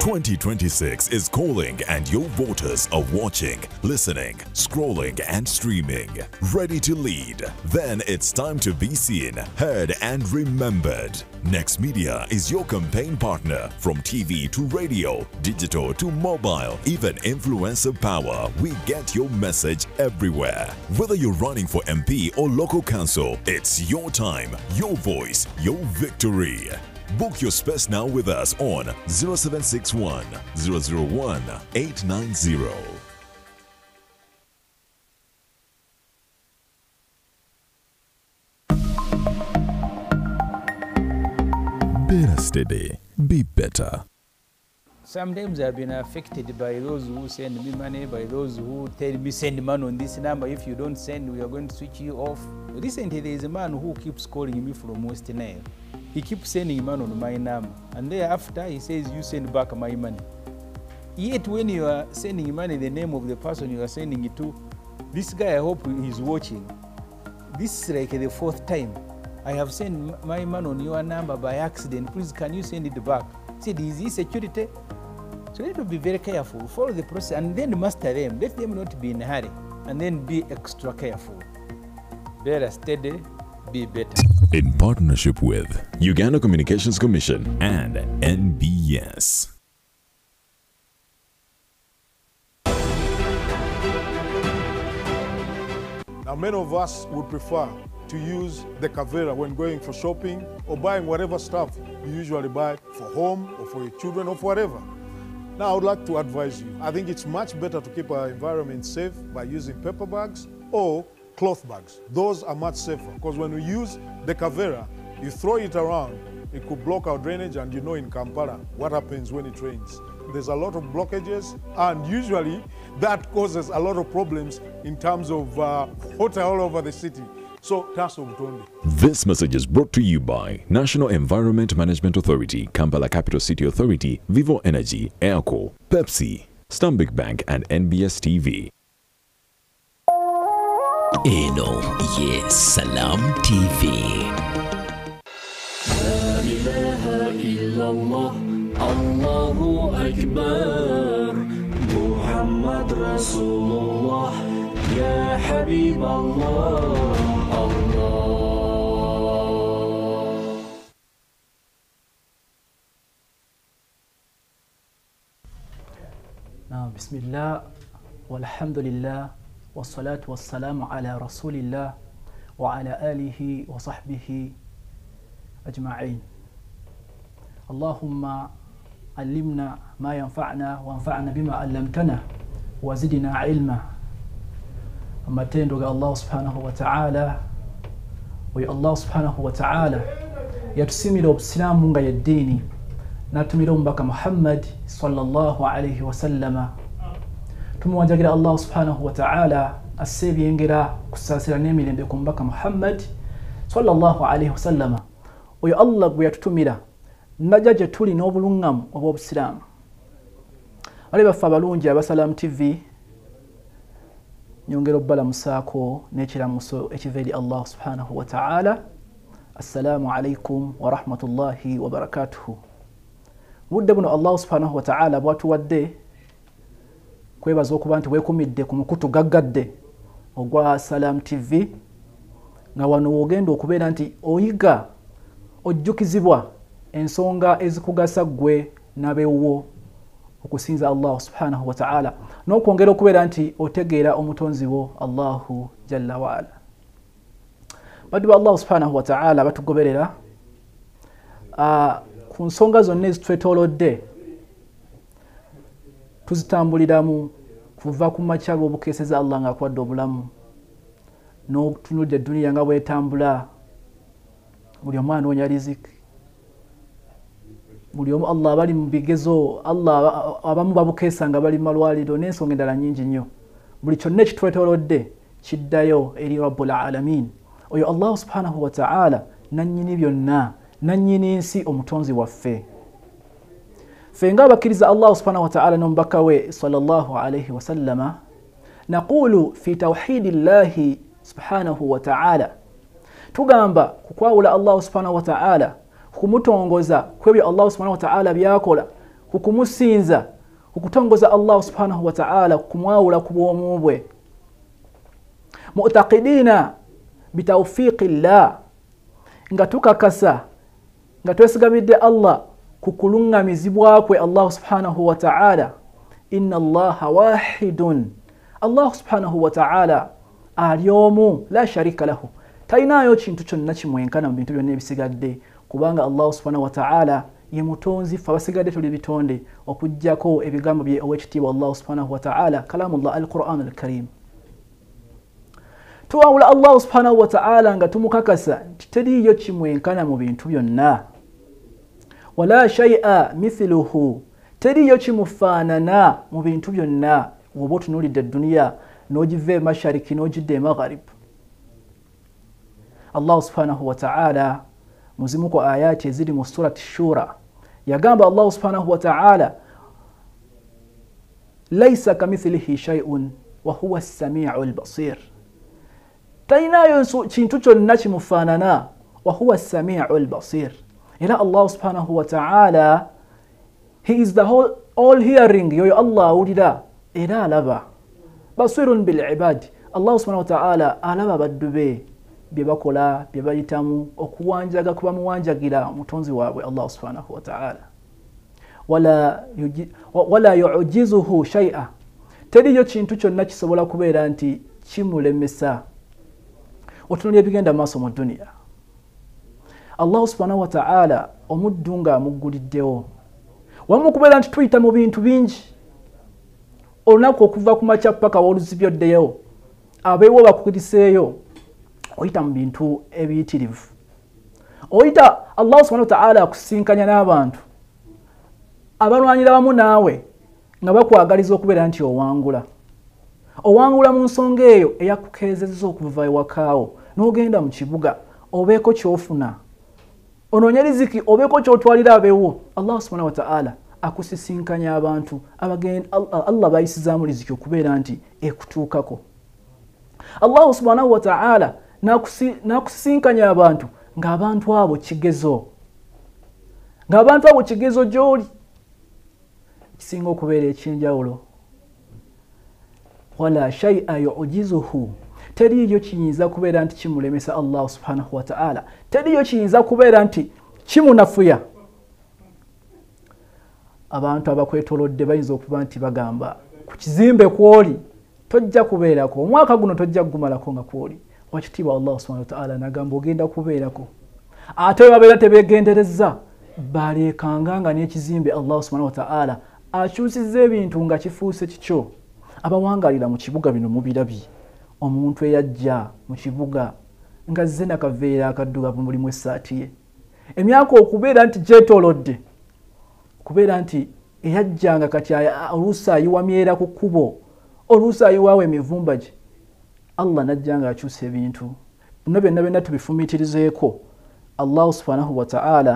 "2026 is calling, and your voters are watching, listening, scrolling, and streaming. Ready to lead? Then it's time to be seen, heard, and remembered. Next Media is your campaign partner. From TV to radio, digital to mobile, even influencer power, we get your message everywhere. Whether you're running for MP or local council, it's your time, your voice, your victory. Book your space now with us on 0761 001 890. Better steady, be better. Sometimes I've been affected by those who send me money, by those who tell me send money on this number. If you don't send, we are going to switch you off. Recently, there is a man who keeps calling me from West Nile. He keeps sending money on my number, and thereafter he says, you send back my money. Yet when you are sending money, the name of the person you are sending it to, this guy, I hope he's watching. This is like the fourth time. I have sent my money on your number by accident. Please, can you send it back? He said, is this security? So you need to be very careful. Follow the process and then master them. Let them not be in a hurry, and then be extra careful. Better steady, be better. In partnership with Uganda Communications Commission and NBS. Now, many of us would prefer to use the Kavera when going for shopping or buying whatever stuff you usually buy for home or for your children or for whatever. Now, I would like to advise you. I think it's much better to keep our environment safe by using paper bags or cloth bags. Those are much safer because when we use the Kavera, you throw it around, it could block our drainage, and you know in Kampala what happens when it rains. There's a lot of blockages, and usually that causes a lot of problems in terms of water all over the city. So, Taso Butonde. This message is brought to you by National Environment Management Authority, Kampala Capital City Authority, Vivo Energy, Airco, Pepsi, Stanbic Bank, and NBS TV. Eno ye Salam TV. La ilaha illallah, Allahu Akbar, Muhammad Rasulullah, Ya Habib Allah, Allah. Bismillah, walhamdulillah, wassalatu wassalamu ala rasulillah wa ala alihi wa sahbihi ajma'in. Allahumma allimna ma yanfa'na wanfa'na bima allamtana wa zidna ilma. Amatendo ga Allah subhanahu wa ta'ala, oyo Allah subhanahu wa ta'ala yatusimira obusiraamu nga yeddiini, n'atumira omubaka Muhammad sallallahu alayhi wasallama. Tumuwanjagira Allah subhanahu wa ta'ala asse ebyengera kusaasira n'emirembe ku mubaka Muhammad sallallahu alayhi wasallama, oyo Allah gwe yatutumira najja gye tuli n'obulungamu obw'obusiraamu. Bali baffe abalungi aba Salam TV, nyongera obbalamusaako n'ekiramuso ekiva eri Allah subhanahu wa ta'ala. Assalaamu alaikum wa rahmatullahi wa barakatuhu. Budde buno Allah subhanahu wa ta'ala bwatuwadde kwebaza okuba nti weekumidde ku mukutu gaggadde ogwa Salam TV, nga wano wogenda okubeera nti oyiga ojjukizibwa ensonga ezikugasa ggwe n'abewwo okusinza Allah subhanahu wa ta'ala, n'okwongera okubeera nti otegeera omutonzi wo Allahu jalla waala. Baddu ba Allah subhanahu wa ta'ala batugoberera ku nsonga zonna ezitwetoolodde tuzitambuliramu kuva ku makya g'obukeeseza Allah ng'akwadde obulamu n'okutunulira edduniya nga bwetambula buli omu anoonya riziki buli omu Allah bali mu bigezo Allah abamu babukeesa nga bali mu malwaliro n'ensonga endala nnyingi nnyo buli kyonna ekitwetoolodde kiddayo eri Rabbul Alamin oyo Allah subhanahu wa ta'ala nannyini byonna nannyini nsi omutonzi waffe ffe nga abakkiriza Allah subhanahu wa ta'ala n'omubaka we sallallahu alayhi wasallama naqulu fi tawhidi llahi subhanahu wa ta'ala tugamba kukwawula Allah subhanahu wa ta'ala kumutongoza kwebyo Allah subhanahu wa ta'ala byakola kukumusinza kukutongoza Allah subhanahu wa ta'ala kumwawula ku bwomu bwe mu'taqidina bitawfiqi llah nga tukakasa nga twesigamidde Allah kukuluŋŋamizibwa kwe Allah subhanahu wa ta'ala inna allaha wahidun Allah subhanahu wa ta'ala ali omu la sharika lahu talinayo kintu kyonna kimwenkana mu bintu byonna ebisigadde kubanga Allah subhanahu wa ta'ala ye mutonzi ffe abasigadde tuli bitonde okuggyako ebigambo bye owekitiibwa Allah subhanahu wa ta'ala kalamullah al-Quran al-Karim tuwawula Allah subhanahu wa ta'ala nga tumukakasa nti teriiyo kimwenkana mu bintu byonna wala shay'a mithluhu teriiyo kimufaanana mu bintu byonna woba otunuulidde edduniya n'ogiva emashariki n'ogidda emagharib Allah subhanahu wa ta'ala muzimu ku ayati eziri mu surati Shura yagamba Allah subhanahu wa ta'ala laisa kamithlihi shay'un wa huwa as-sami'u al-basir talinayo kintu kyonna kimufaanana wa huwa as-sami'u al-basir era Allah subhanahu wa ta'ala he is the whole all hearing yoyo Allah awulira era alaba basirun bil ibad Allah subhanahu wa ta'ala alaba baddu be bye bakola bye bayitamu okuwanjaga kuba muwanjagira omutonzi waabwe Allah subhanahu wa ta'ala wala yu'jizuhu shay'a teriyo kintu kyonna kisobola kubeera nti kimulemesa otunulira ebigenda maaso mu duniya Allah subhanahu wa ta'ala omuddu nga amugguliddewo wamu kubeera nti tuyita mu bintu bingi olunaku okuva ku makya paka w'oluzibyo oddeyo abeewo bakukiriseeyo oyita mu bintu ebiyitirivu oyita Allah subhanahu wa ta'ala akusinkanya n'abantu abalwanira wamu naawe nga bakwagaliza okubeera nti owangula owangula mu nsonga eyo eyakukeezezza okuva ewakaawo n'ogenda mu kibuga obeeko ky'ofuna onoonye riziki obeeko ky'otwalira abeewo Allah subhanahu wa ta'ala akusisinkanya abantu Allah bayisizaamu riziki okubeera nti ekutuukako Allah subhanahu wa ta'ala n'akusisinkanya abantu ng'abantu abo kigezo ng'abantu abo kigezo gy'oli kisinga okubeera ekyenjawulo wala shay'a yu'jizuhu teriiyo kiyinza kubeera nti kimulemesa Allah subhanahu wa ta'ala teriiyo kiyinza kubeera nti kimunafuya abantu abakwetolodde bayinza okuba nti bagamba ku kizimbe kwoli tojja kubeerako omwaka guno tojja kugumalako nga kwoli wakitiibwa Allah subhanahu wa ta'ala nagamba ogenda kubeerako ate babeera tebeegendereza baleekanga nga n'ekizimbe Allah subhanahu wa ta'ala akyusizza ebintu nga kifuuse kikyo abawangalira mu kibuga bino mubirabye omuntu eyajja mu kibuga nga zze nakaveera akaddugavu mulimu essaati ye emyaka okubeera nti gyetoolodde okubeera nti eyajjanga kati oluusi ayiwa myera ku kkubo oluusi ayiwawo emivumba gye Allah najja nga akyusa ebintu bino byonna byonna tubifumiitirizeeko Allah subhanahu wa ta'ala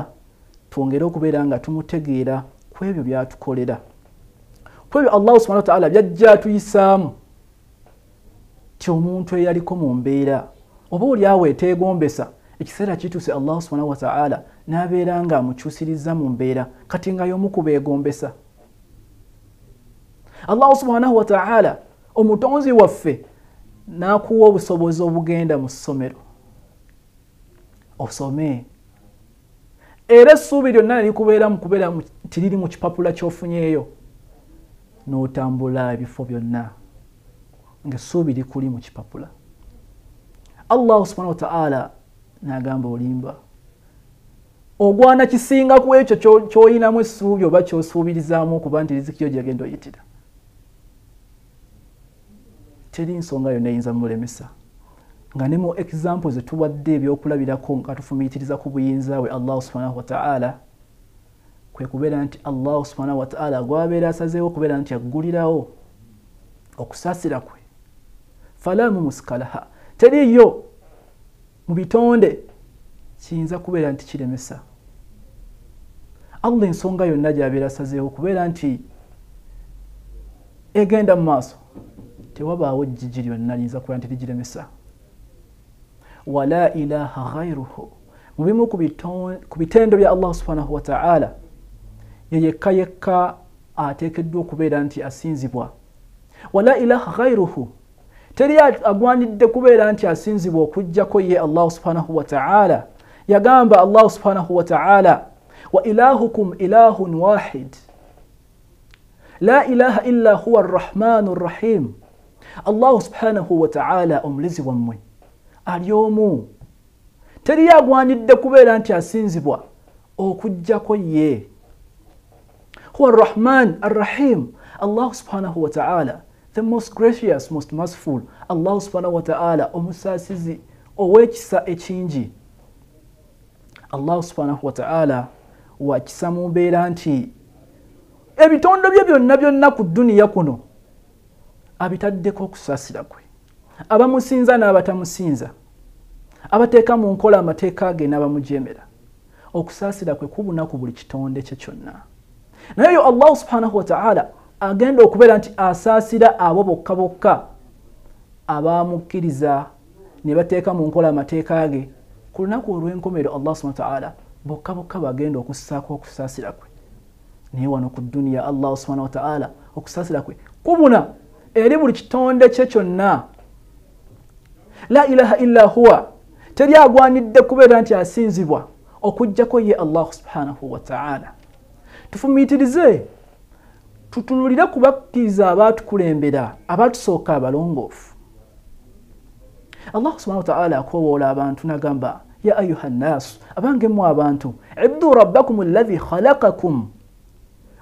twongere okubeera nga tumutegeera ku ebyo byatukolera ku ebyo Allah subhanahu wa ta'ala byajja atuyisaamu ti omuntu eyaliko mu mbeera oba oli awo eteegombesa ekiseera kituuse Allah subhanahu wa ta'ala n'abeera nga amukyusiriza mu mbeera kati nga y'omu ku beegombesa Allah subhanahu wa ta'ala omutonzi waffe n'akuwa obusobozi obugenda mu ssomero osome era essuubi lyonna likubeera mu kubeera nti liri mu kipapula ky'ofunyeeyo n'otambula ebifo byonna ng'essuubi likuli mu kipapula Allah subhanahu wa ta'ala n'agamba olimba Ogwana kisinga ku ekyo ky'oyinamu essuubi oba ky'osuubirizaamu okuba nti riziki yo gyegenda oyitira. Teri nsonga yonna eyinza mulemesa. Nga ne mu example ze tuwadde ebyokulabirako nga tufumiitiriza ku buyinza bwe Allah subhanahu wa ta'ala, kwe kubeera nti Allah subhanahu wa ta'ala gwabeera asazeewo okubeera nti aggulirawo okusaasira kwe. Fala mumusikalaha, teriyo mu bitonde kiyinza kubeera nti kiremesa. Allah ensonga yonna gy'abeera asazeewo okubeera nti egenda mu maaso, tewabaawo jjiji lyonna liyinza kubeera nti ligiremesa. Wala ilaha ghayruhu, mu bimu ku bitendo bya Allah subhanahu wa ta'ala, ye yekka yekka ateekeddwa okubeera nti asinzibwa. Wala ilaha ghayruhu, teri agwanidde kubeera nti asinzibwa okuggyako ye Allah subhanahu wa ta'ala. Yagamba Allah subhanahu wa ta'ala, wa ilahukum ilahun wahid la ilaha illa huwa arrahmanu rrahim. Allah subhanahu wa ta'ala omulezi wammwe ali omu, teri agwanidde kubeera nti asinzibwa okuggyako ye. Huwa arrahman arrahim, Allah subhanahu wa ta'ala the most gracious, most merciful. Allah subhanahu wa ta'ala omusaasizi ow'ekisa ekingi. Allah subhanahu wa ta'ala wakisa mu mbeera nti ebitondo bye byonna byonna ku dduniya kuno abitaddeko okusaasira kwe. Abamusinza n'abatamusinza, abateeka mu nkola amateeka ge n'abamujeemera, okusaasira kwe kubuna ku buli kitonde kye kyonna. Naye yo Allah subhanahu wa ta'ala agenda okubeera nti asaasira abo bokka bokka abamukkiriza ne bateeka mu nkola amateeka ge. Ku lunaku olw'enkomerero Allah subhanahu wa ta'ala bokka bokka bagenda okussaako okusaasira kwe. Naye wano ku dduniya Allah subhanahu wa ta'ala okusaasira kwe kubuna eri buli kitonde kye kyonna. La ilaha illa huwa, teri agwanidde kubeera nti asinzibwa okuggyako ye Allah subhanahu wa ta'ala. Tufumiitirize, tutunulire ku bakkiriza abaatukulembera, abatusooka abalongoofu. Allah subhanahu wa ta'ala akoowoola abantu n'agamba, ya ayuha nnaasu, abange mmwe abantu, ibdu rabbakum alladhi khalaqakum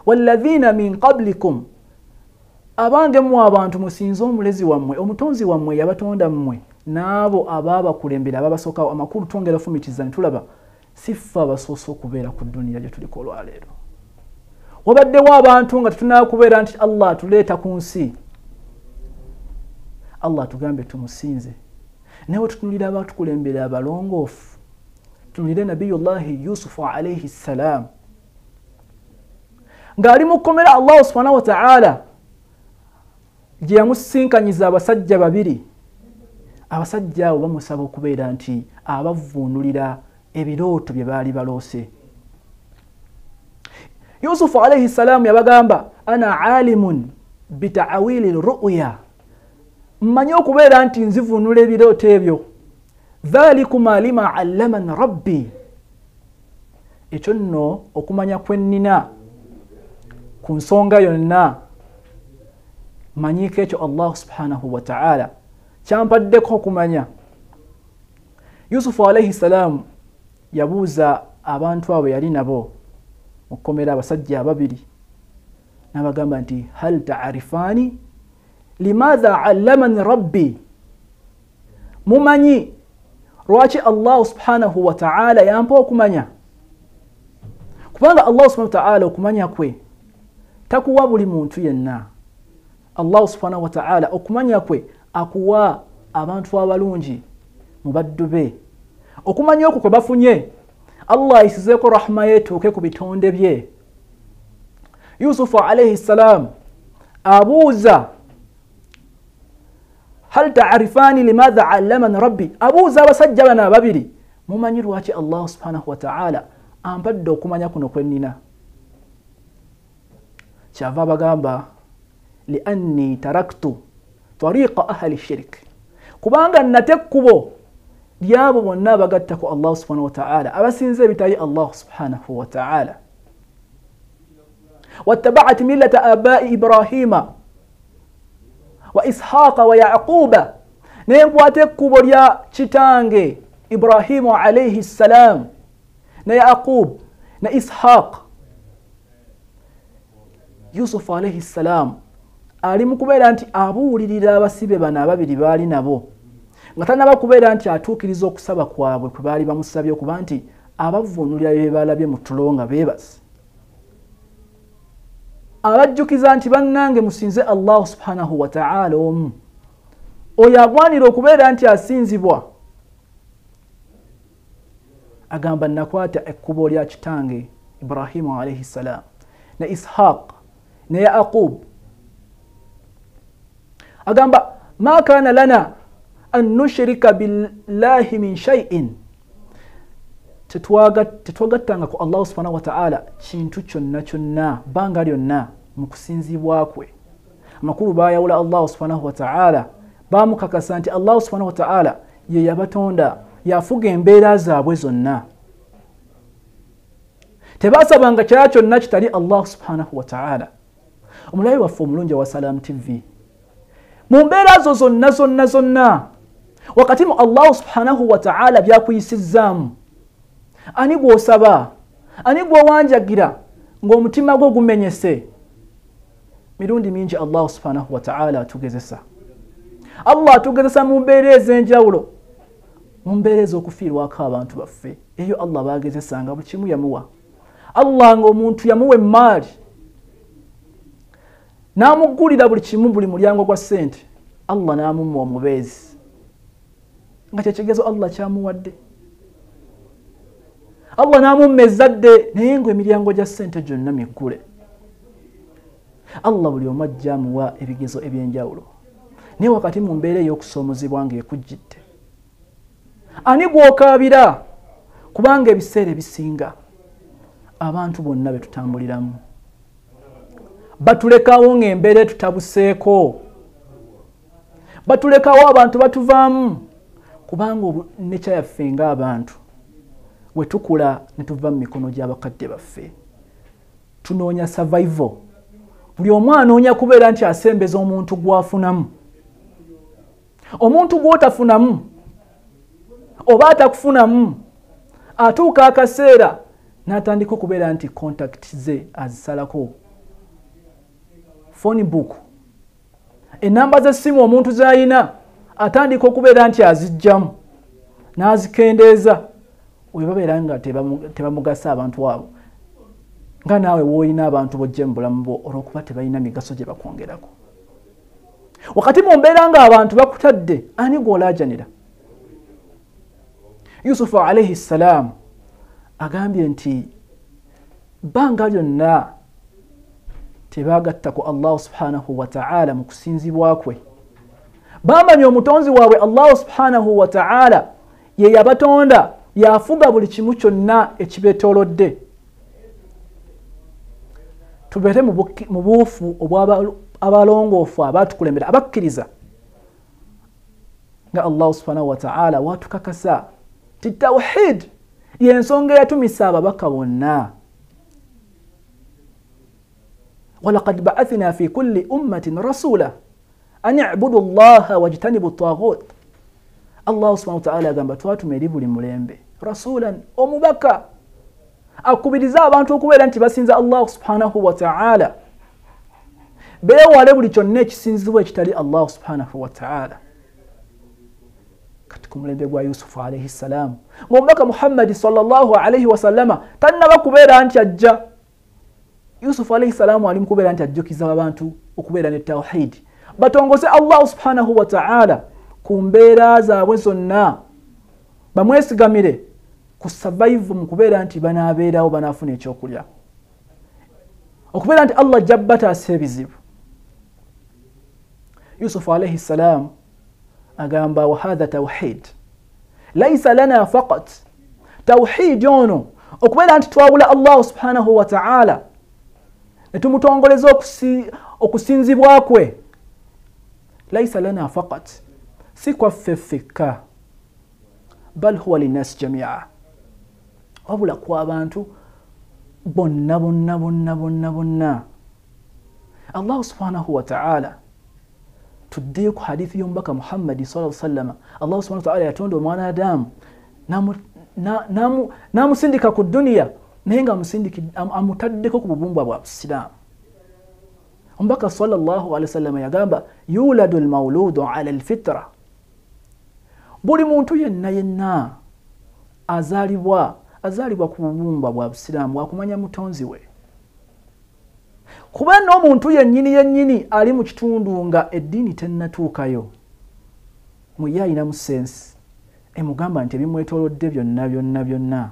walladhina min qablikum, abange mmwe abantu musinze omulezi wammwe, omutonzi wammwe yabatonda mmwe n'abo abaabakulembera ababasookawo. Amakulu twongera fumitiriza ne tulaba si ffe abasoose okubeera ku dduniya gye tuliko olwaleero. Wabaddewo abantu nga tetunnaba kubeera nti Allah atuleeta ku nsi. Allah atugambe tumusinze. Naye bwe tutunulira abatukulembera abalongoofu, tutunulire Nabiyullahi Yusufu alayhi ssalam ng'ali mu kkomera Allah subhanahu wa ta'ala gye yamusinkanyiza abasajja babiri. Abasajja abo bamusaba okubeera nti abavuunulira ebirooto bye baali baloose. Yusufu alayhi ssalam yabagamba, ana alimun bitaawili ru'ya, mmanyi okubeera nti nzivuunula ebirooto ebyo. Dhalikuma lima allamani rabbi, ekyo nno okumanya kwe nnina ku nsonga yonna mmanyiiko ekyo Allah subhanahu wa ta'ala kyampaddeko okumanya. Yusufu alayhi ssalam yabuuza abantu abo yali nabo mu kkomera, abasajja ababiri, n'abagamba nti hal ta'arifaani limadha allamani rabbi, mumanyi lwaki Allah subhanahu wa ta'ala yampa okumanya? Kubanga Allah subhanahu wa ta'ala okumanya kwe takuwa buli muntu yenna. Allah subhanahu wa ta'ala okumanya kwe akuwa abantu abalungi mu baddu be. Okumanya okwo kwe bafunye Allah ayisizeeko rahma ye etuuke ku bitonde bye. Yusufu alayhi ssalam abuuza, hal ta'arifaani limadha allamani rabbi, abuuza abasajja bano ababiri, mumanyi lwaki Allah subhanahu wa ta'ala ampadde okumanya kuno kwe nnina? Kyava abagamba, lianni taraktu tariqa ahli shirk, kubanga nate ekkubo lyabo bonna abagatta ku Allah subhanahu wa ta'ala, abasinza ebitali Allah subhanahu wa ta'ala. Wattaba'at millata abai Ibrahima wa Ishaqa wa Yaquba, nenkwata ekkubo lya kitange Ibrahimu alayhi ssalam, na Yaqub na Ishaq. Yusufu alayhi salam ali mu kubeera nti abuulirira abasibe bano ababiri baali nabo nga tannaba kubeera nti atuukiriza okusaba kwabwe kwe baali bamusabye okuba nti abavvuunulira bye balabye mu tulo nga beebase. Abajjukiza nti bannange musinze Allah subhanahu wa ta'ala omu, oyo agwanira okubeera nti asinzibwa. Agamba nakwata ekkubo lya kitange Ibrahimu alayhi salam na Ishaq na Yaqub. Agamba ma kana lana an nushrika billahi min shay'in, tetwagattanga ku Allah subhanahu wa ta'ala kintu kyonna kyonna bbanga lyonna mu kusinzibwa kwe. Amakulu baayawula Allah subhanahu wa ta'ala, baamukakasa nti Allah subhanahu wa ta'ala ye yabatonda, yafuga embeera zaabwe zonna. Tebasabanga kirala kyonna kitali Allah subhanahu wa ta'ala. Omulabi waffe omulungi wa Salam TV, mu mbeera zo zonna zonna zonna, wakati mu Allah subhanahu wa ta'ala byakuyisizzaamu, ani gw'osaba, ani gw'owanjagira ng'omutima gwo gumenyese? Mirundi mingi Allah subhanahu wa ta'ala atugezesa. Allah atugezesa mu mbeera ez'enjawulo, mu mbeera ez'okufiirwako abantu baffe. Eyo Allah baagezesanga buli kimu yamuwa. Allah ng'omuntu yamuwa emmaali n'amuggulira buli kimu, buli mulyango gwa ssente, Allah n'amumma omubeezi, nga kyekigezo Allah kyamuwadde. Allah n'amumma ezzadde naye ng'emiryango gya ssente gyonna miggule. Allah buli omu ajja amuwa ebigezo ebyenjawulo, naye wakati mu mbeera ey'okusoomozebwa ng'ekujjidde, ani gw'okaabira? Kubanga ebiseera ebisinga abantu bonna be tutambuliramu batulekawo ng'embeera etutabuseeko, batulekawo abantu batuvaamu, kubanga nekya yaffe ng'abantu we tukula ne tuva mu mikono gy'abakadde baffe tunoonya survival. Buli omu anoonya kubeera nti asembeza omuntu gw'afunamu. Omuntu gw'otafunamu oba atakufunamu atuuka akaseera n'atandika okubeera nti contact ze azisalako, phone book, enamba z'essimu omuntu z'alina atandika okubeera nti azijjamu n'azikendeeza. Oyo babeera nga tebamugasa abantu abo, nga naawe w'olina abantu b'ojje mu bulamu bwo olw'okuba tebalina migaso gye bakwongerako. Wakati mu mbeera ng'abantu bakutadde, ani gw'olaajanira? Yusufu alayhi salam agambye nti bbanga lyonna tebaagatta ku Allah subhanahu wa ta'ala mu kusinzibwa kwe. Baamanya omutonzi waabwe Allah subhanahu wa ta'ala ye yabatonda, yafuga buli kimu kyonna ekibeetoolodde. Tubeere mu buufu obw'abalongoofu abaatukulembera abakkiriza, nga Allah subhanahu wa ta'ala watukakasa ti tawhid y'ensonga eyatumisa ababaka bonna. Walaqad ba'athna fi kulli ummatin rasula an i'budu llaha wajtanibu taghut. Allah subhanahu wa ta'ala agamba twatuma eri buli mulembe rasulan, omubaka akubiriza abantu okubeera nti basinza Allah subhanahu wa ta'ala, beewale buli kyonna ekisinzibwa ekitali Allah subhanahu wa ta'ala. Kati ku mulembe gwa Yusufu alayhi salam, ng'omubaka Muhammadi sallallahu alayhi wasallama tannaba kubeera nti ajja, Yusufu alayhi salamu ali mu kubeera nti ajjukiza abantu okubeera ne tawhidi, batongose Allah subhanahu wa ta'ala ku mbeera zaabwe zonna, bamwesigamire ku survive mu kubeera nti banaabeerawo banaafuna ekyokulya, okubeera nti Allah ajja bataasa ebizibu. Yusufu alayhi salam agamba wa hadha tawhid laisa lana faqat, tawhid ono okubeera nti twawula Allah subhanahu wa ta'ala ne tumutongoleza okusinzibwa kwe, laisa lana faqat, si kwaffe ffekka, bal huwa linnas jamia, wabula kwa abantu bonna bonna bonna bonna bonna. Allah subhanahu wa ta'ala, tuddeyo ku hadithi y'omubaka Muhammadi sallallahu alaihi wasallam, Allah subhanahu wa ta'ala yatonda omwana Adamu n'amusindika ku duniya naye nga amutaddeko ku bubumbwa bwa busiraamu. Omubaka sallallahu alaihi wasallam yagamba yuladu almauludu ala alfitra, buli muntu yenna yenna azaalibwa ku bubumbwa bwa busiraamu akumanya mutonzi we. Kuba n'omuntu yennyini yennyini ali mu kitundu nga eddiini tennatuukayo, mu ye ayinamu sensi emugamba nti ebimwetoolodde byonna byonna byonna,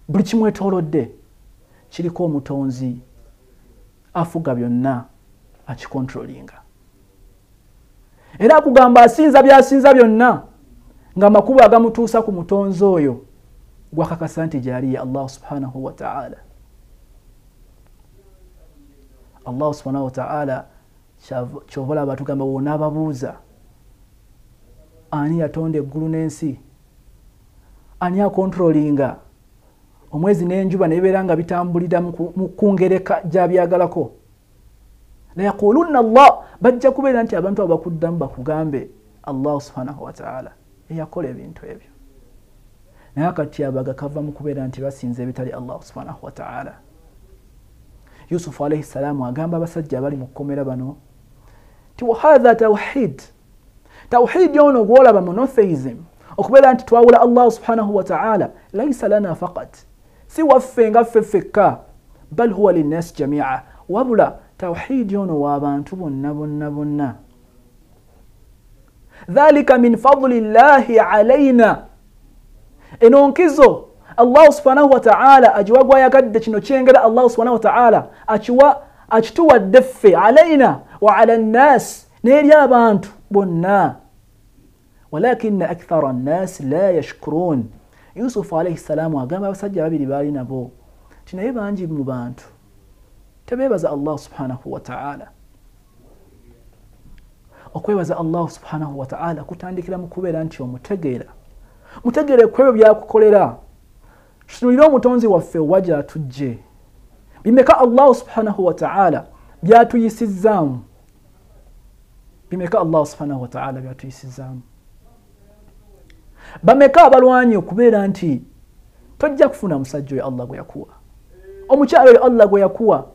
buli kimwetoolodde kiriko omutonzi afuga byonna akikontrolinga. Era akugamba asinza by'asinza byonna ng'amakubo agamutuusa ku mutonzi oyo gwakakasa nti gy'ali ye Allah subhanahu wa ta'ala. Allah subhanahu wa ta'ala kyova olaba tugamba wonaababuuza ani yatonda eggulu n'ensi, ani akontrolinga omwezi n'enjuba ne bibeera nga bitambulira mu kungereka gy'abyagalako, layaqulunna Allah, bajja kubeera nti abantu abo bakuddamu bakugambe Allah subhanahu wa ta'ala eyakola ebintu ebyo. Naye akatyabaga kava mu kubeera nti basinza ebitali Allah subhanahu wa ta'ala. Yusufu alayhi salaamu agamba abasajja abali mu kkomera bano nti wahadha tawhid, tawhid ono gw'olaba monotheism, okubeera nti twawula Allah subhanahu wa ta'ala, laisa lana faqat, si waffe nga ffe ffekka, bal huwa linnasi jamia, wabula tawhidi ono w'abantu bonna bonna bonna. Dhalika min fadli llahi alaina, eno nkizo Allah subhanahu wa ta'ala agiwa gwayagadde, kino kyengera Allah subhanahu wa ta'ala akituwadde ffe, alaina wa ala nnas, n'eri abantu bonna. Walakinna akthara nnas la yashkurun. Yusufu alayhi salaamu agamba abasajja babiri baali nabo nti naye bangi mu bantu tebeebaza Allah subhanahu wa ta'ala. Okwebaza Allah subhanahu wa ta'ala kutandikira mu kubeera nti omutegeera, mutegeere ku ebyo byakukolera. Tutunulire omutonzi waffe wa gy'atujje, bimeka Allah subhanahu wa ta'ala byatuyisizzaamu, bimeka Allah subhanahu wa ta'ala byatuyisizzaamu. Bameka abalwanyi okubeera nti tojja kufuna musajja oyo Allah gwe yakuwa, omukyala oyo Allah gwe yakuwa,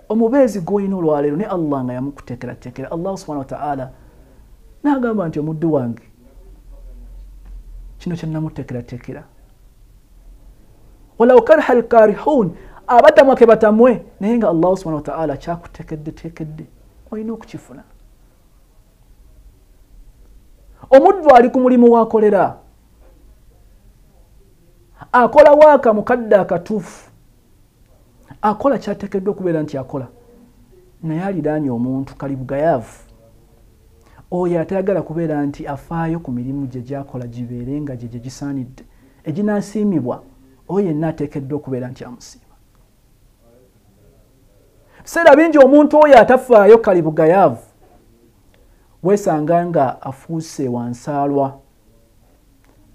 omubeezi gw'olina olwaleero ne Allah nga yamukuteekerateekera. Allah subhanahu wa ta'ala n'agamba nti omuddu wange kino kye namuteekerateekera, walau kariha alkarihun, abatamwa ke batamwe, naye nga Allah subhanahu wa ta'ala kyakuteekeddeteekedde olina okukifuna. Omuddu ali ku mulimu w'akolera, akola waaka mukadde akatuufu, akola kyateekeddwa okubeera nti akola, naye aliraanye omuntu kalibugayaavu oyo atayagala kubeera nti afaayo ku mirimu gye gy'akola gibeere nga gye gisaanidde eginaasiimibwa, oyo yenna ateekeddwa okubeera nti amusiima. Biseera bingi omuntu oyo atafaayo kalibugayaavu weesanga nga afuuse wansaalwa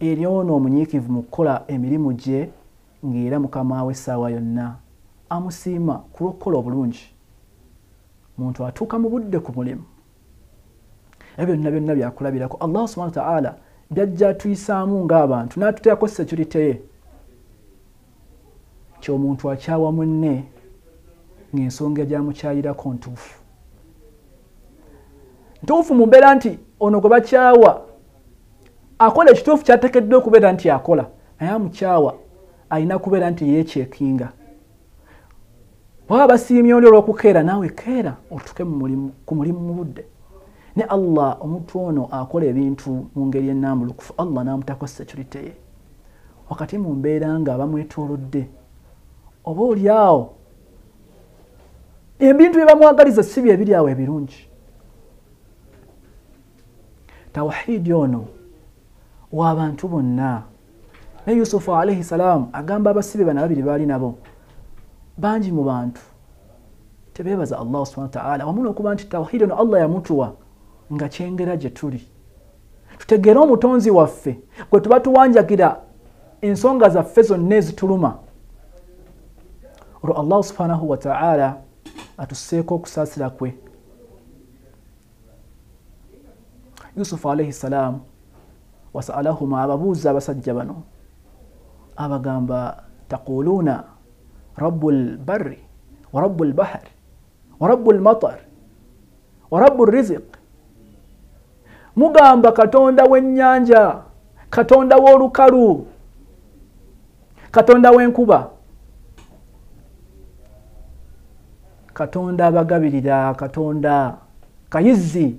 eri ono omunyiikivu mu kukola emirimu gye, ng'era mukama we essaawa yonna amusiima ku lw'okukola obulungi. Muntu atuuka mu budde ku mulimu, ebyo byonna byonna byakulabirako Allah subhanahu wa ta'ala byajja atuyisaamu ng'abantu n'atuteekako security ye, nti omuntu akyawa munne ng'ensonga gyamukyayirako ntuufu ntuufu mu mbeera nti ono gwe bakyawa akola ekituufu kyateekeddwa okubeera nti akola, naye amukyawa alina kubeera nti yeekyekinga. Bw'aba basiimye oli olw'okukeera, naawe keera otuuke ku mulimu mu budde. Ne Allah omuntu ono akola ebintu mu ngeri ennambulukufu, Allah n'amutaako security ye wakati mu mbeera nga bamwetoolodde, oba oli awo ebintu bye bamwagaliza si bye biri awo ebirungi. Tawhidi ono w'abantu bonna. Ne Yusufu alayhi salaamu agamba abasibe bano ababiri baali nabo, bangi mu bantu tebeebaza Allah subhanahu wa ta'ala, wamu n'okuba nti tawhidi ono Allah yamutuwa nga kyengera gye tuli. Tutegeere omutonzi waffe gwe tuba tuwanjagira ensonga zaffe zonna ezituluma, olwo Allah subhanahu wa ta'ala atusseeko okusaasira kwe. Yusufu alayhi salaamu wasalahuma, ababuuza abasajja bano Abagamba taquluna rabbul barri wa rabbul bahri wa rabbul matar wa rabbul rizq. Mugamba Katonda w'ennyanja, Katonda w'olukalu, Katonda w'enkuba, Katonda abagabirira, Katonda kayizzi.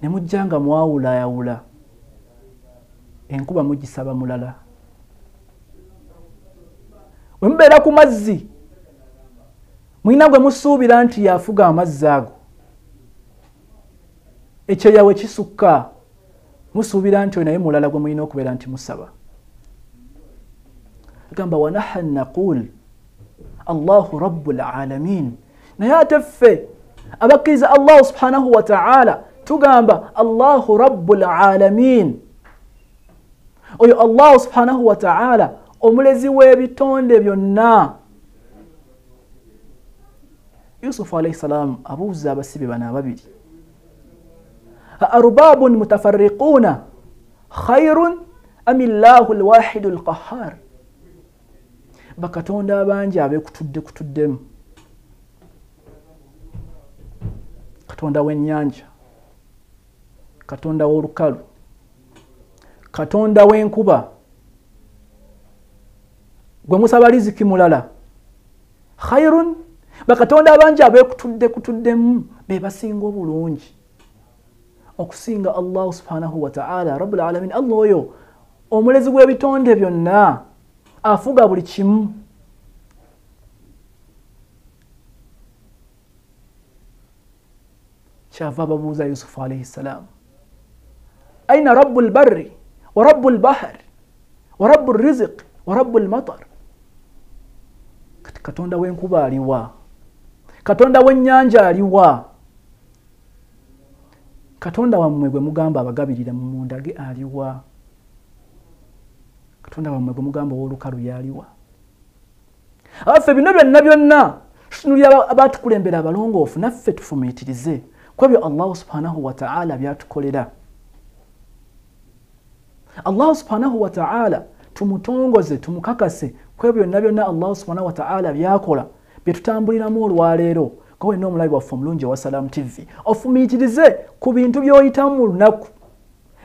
Ne mujja nga mwawulayawula, enkuba mugisaba mulala. Bwe mubeera ku mazzi, mulina gwe musuubira nti yafuga amazzi ago. Ekyeya we kisukka, musuubira nti oyo naye mulala gwe mulina okubeera nti musaba. Agamba wa nahnu naqul Allahu rabbul alamin. Naye ate ffe abakkiriza Allah subhanahu wa ta'ala tugamba Allahu rabbul alamin. Oyo Allah subhanahu wa ta'ala omulezi w'ebitonde byonna. Yusuf alayhi salam abuuza abasibe bano ababiri, arbabun mutafarriquna khairun am illahu alwahidu alqahhar. Bakatonda abangi abekutudde kutuddemu, Katonda w'ennyanja, Katonda w'olukalu, Katonda w'enkuba, gwe musaba riziki mulala. Khairun, bakatonda abangi abekutudde kutuddemu be basinga obulungi okusinga Allah subhanahu wa ta'ala rabbul alamin. Allah oyo omulezi gw'ebitonde byonna, afuga buli kimu. Kyava babuuza Yusufu alayhi salam, aina rabbul barri wa rabbul bahri wa rabbul rizq wa rabbul matar. Kati Katonda w'enkuba aliwa? Katonda w'ennyanja aliwa? Katonda wammwe gwe mugamba abagabirira mumundage aliwa? Katonda wammwe gwe mugamba ow'olukalu yaliwa? Abaffe bino byonna byonna tutunuulira abatukulembera abalongoofu, naffe tufumiitirize ku ebyo Allah subhanahu wa ta'ala byatukolera. Allah subhanahu wa ta'ala tumutongoze, tumukakase ku ebyo byonna byonna Allah subhanahu wa ta'ala byakola bye tutambuliramu olwaleero. Ko wenna omulabi waffe omulungi owa Salam TV, ofumiitirize ku bintu by'oyitamu mu lunaku,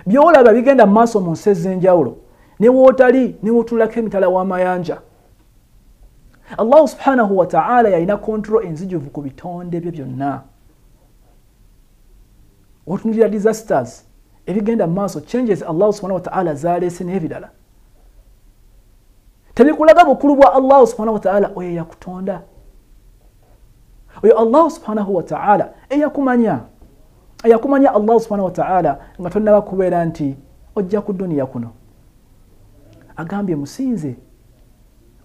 by'olaba bigenda mu maaso mu nsi ez'enjawulo, ne w'otali ne w'otunulako emitala w'amayanja. Allah subhanahu wa ta'ala yalina control enzijuvu ku bitonde bye byonna. Otunulira disasters ebigenda mu maaso, changes Allah subhanahu wa ta'ala zaleese n'ebirala, tebikulaga bukulu bwa Allah subhanahu wa ta'ala oyo eyakutonda, oyo Allah subhanahu wa ta'ala eyakumanya, eyakumanya Allah subhanahu wa ta'ala nga tonnaba kubeera nti ojja ku duniya kuno. Agambye musinze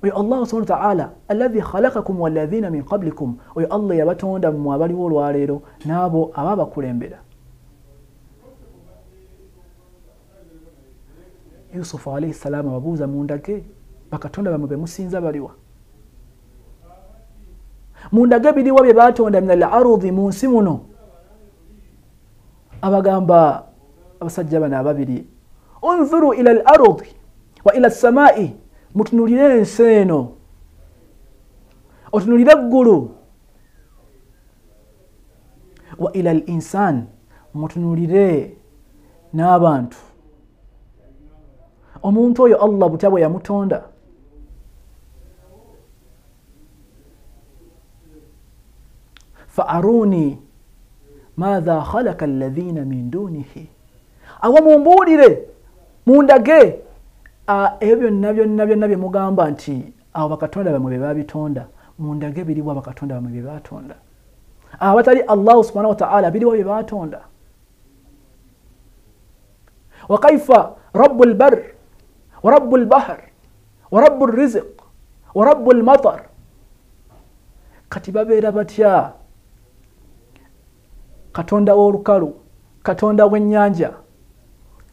oyo Allah subhanahu wa ta'ala alladhi khalaqakum walladhina min qablikum, oyo Allah yabatonda mmwe abaliwo olwaleero n'abo ababakulembera. Yusufu alayhi salam ababuuza mundage bakatonda bamwe be musinza baliwa? Mundage biriwa bye batonda min al-ardi, mu nsi muno. Abagamba abasajja bano ababiri, unzuru ila al-ardi wa ila as-samai, mutunulire ensi eno, otunulire eggulu, wa ila al-insan, mutunulire n'abantu. Omuntu oyo Allah butya bwe yamutonda. Fa aruni madha khalaqa alladhina min dunihi, awo mumbuulire, mundage ebyo byonna byonna byonna bye mugamba nti abo bakatonda bamwe be babitonda, mundage biriwa bakatonda bamwe be batonda. Abatali Allah subhanahu wa ta'ala biriwa bye batonda. Wa kaifa rabbul barr wa rabbul bahr wa rabbul rizq wa rabbul matar. Kati babeera batya Katonda w'olukalu, Katonda w'ennyanja,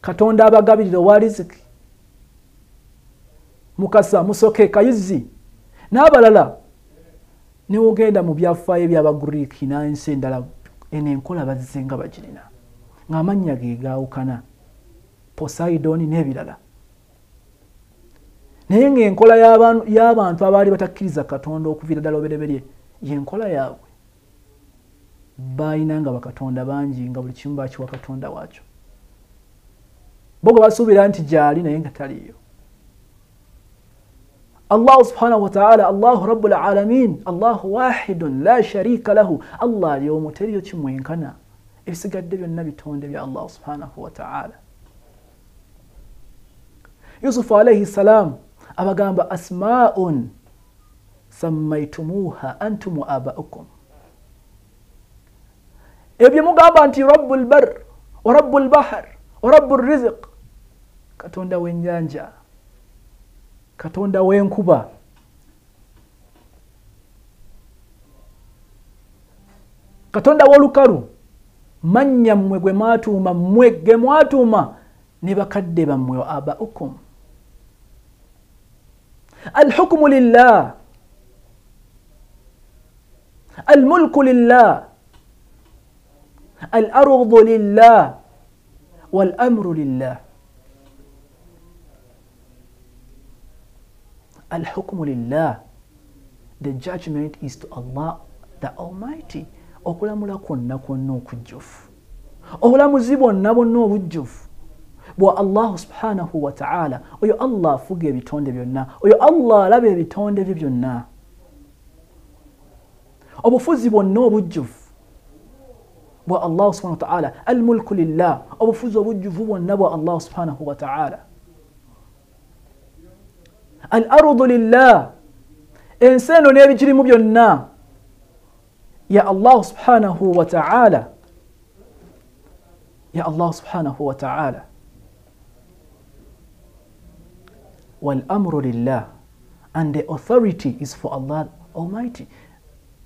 Katonda abagabirira owa riziki, Mukasa, Musoke, Kayizzi n'abalala. Ne wogenda mu byafaayo eby'Abagiriiki n'ensi endala, eno enkola bazze nga bagirina, ng'amannya ge gaawukana, Poseidon n'ebirala. Naye ng'enkola y'abantu abaali batakkiriza Katonda okuviira ddala obereberye y'enkola yaabwe. Baalina nga bakatonda bangi nga buli kimu bakiwa katonda waakyo. Bo gwe basuubira nti gy'ali naye nga taliiyo. Allah subhanahu wa ta'ala, Allahu rabbul alamin, Allahu wahidun la sharika lahu. Allah ali omu teriyo kimwenkana. Ebisigadde byonna bitonde bya Allah subhanahu wa ta'ala. Yusuf alayhi salam abagamba asma'un sammaytumuha antum wa aba'ukum. Ebyo mugamba nti rabbul bar wa rabbul bahr wa rabbul rizq, Katonda w'ennyanja, Katonda w'enkuba. Katonda w'olukalu, mannya mmwe gwe mwatuuma, mmwe ge mwatuuma ne bakadde bammwe wa aba'ukum. Alhukmu lillah, almulku lillah, al-ardu lillah, wal amru lillah. Al-hukmu lillah, the judgment is to Allah the Almighty. Okulamula kwonna kwonna okujjufu, obulamuzi bwonna bwonna obujjufu bwa Allah subhanahu wa ta'ala. Oyo Allah afuga ebitonde byonna, oyo Allah alaba ebitonde bye byonna. Obufuzi bwonna obujjufu bwa Allah subhanahu wa ta'ala. Al-mulku lillah, obufuzi obujjuvu bwonna bwa Allah subhanahu wa ta'ala. Al-ardu lillah, ensi eno n'ebigirimu byonna ya Allah subhanahu wa ta'ala, ya Allah subhanahu wa ta'ala. Wal amru lillah, and the authority is for Allah Almighty.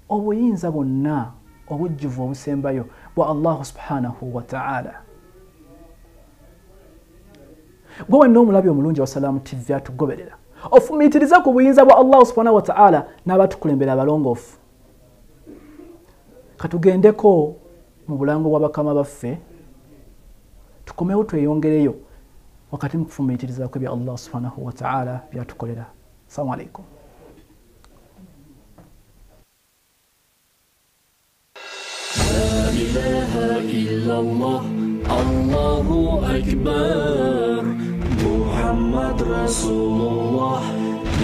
Obuyinza bwonna obujjuvu obusembayo bwa Allah subhanahu wa ta'ala. Gwe wenna omulabi omulungi wa Salaamu TV atugoberera, ofumiitiriza ku buyinza bwa Allah subhanahu wa ta'ala n'abatukulembera abalongoofu. Katugendeko mu bulango bwa bakama baffe, tukomewo tweyongereyo wakati mukufumiitirizaako ebya Allah subhanahu wa ta'ala byatukolera. Assalamu alaikum. La ilaha illallah, Allahu akbar, Muhammad Rasulullah,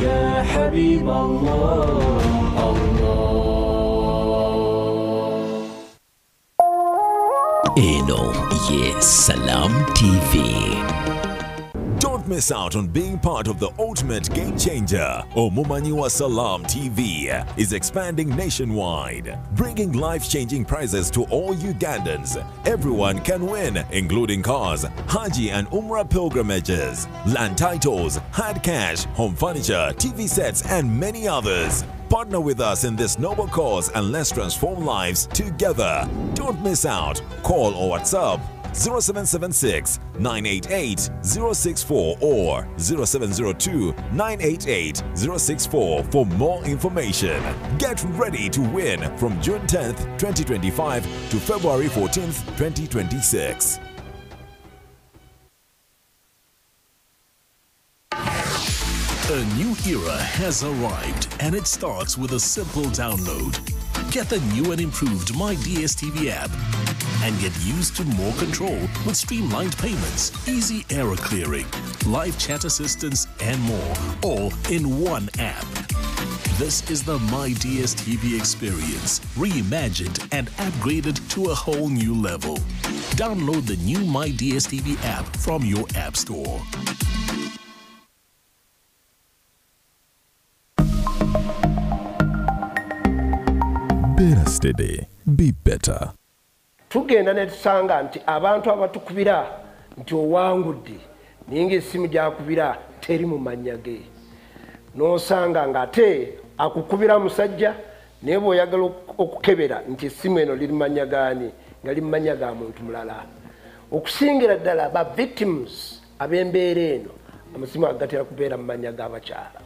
ya Habib Allah, Allah. Eno ye Salam TV. Don't miss out on being part of the ultimate game changer. Omumanyi wa Salam TV is expanding nationwide, bringing life-changing prizes to all Ugandans. Everyone can win, including cars, Haji and Umrah pilgrimages, land titles, hard cash, home furniture, TV sets, and many others. Partner with us in this noble cause and let's transform lives together. Don't miss out. Call or WhatsApp 0776 988 064 or 0702 988 064 for more information. Get ready to win from June 10th, 2025 to February 14th, 2026. A new era has arrived, and it starts with a simple download. Get the new and improved My DSTV app and get used to more control with streamlined payments, easy error clearing, live chat assistance, and more, all in one app. This is the My DSTV experience, reimagined and upgraded to a whole new level. Download the new My DSTV app from your app store. Better steady, be better. Tugenda ne tusanga nti abantu abatukubira nti owangudde naye ng'essimu gy'akubira teri mu mannya ge. N'osanga ng'ate akukubira musajja naye bw'oyagala okukebera nti essimu eno liri mu mannya gaani nga liri mu mannya ga muntu mulala. Okusingira ddala ba victims ab'embeera eno amasimu agatera kubeera mu mannya g'abakyala.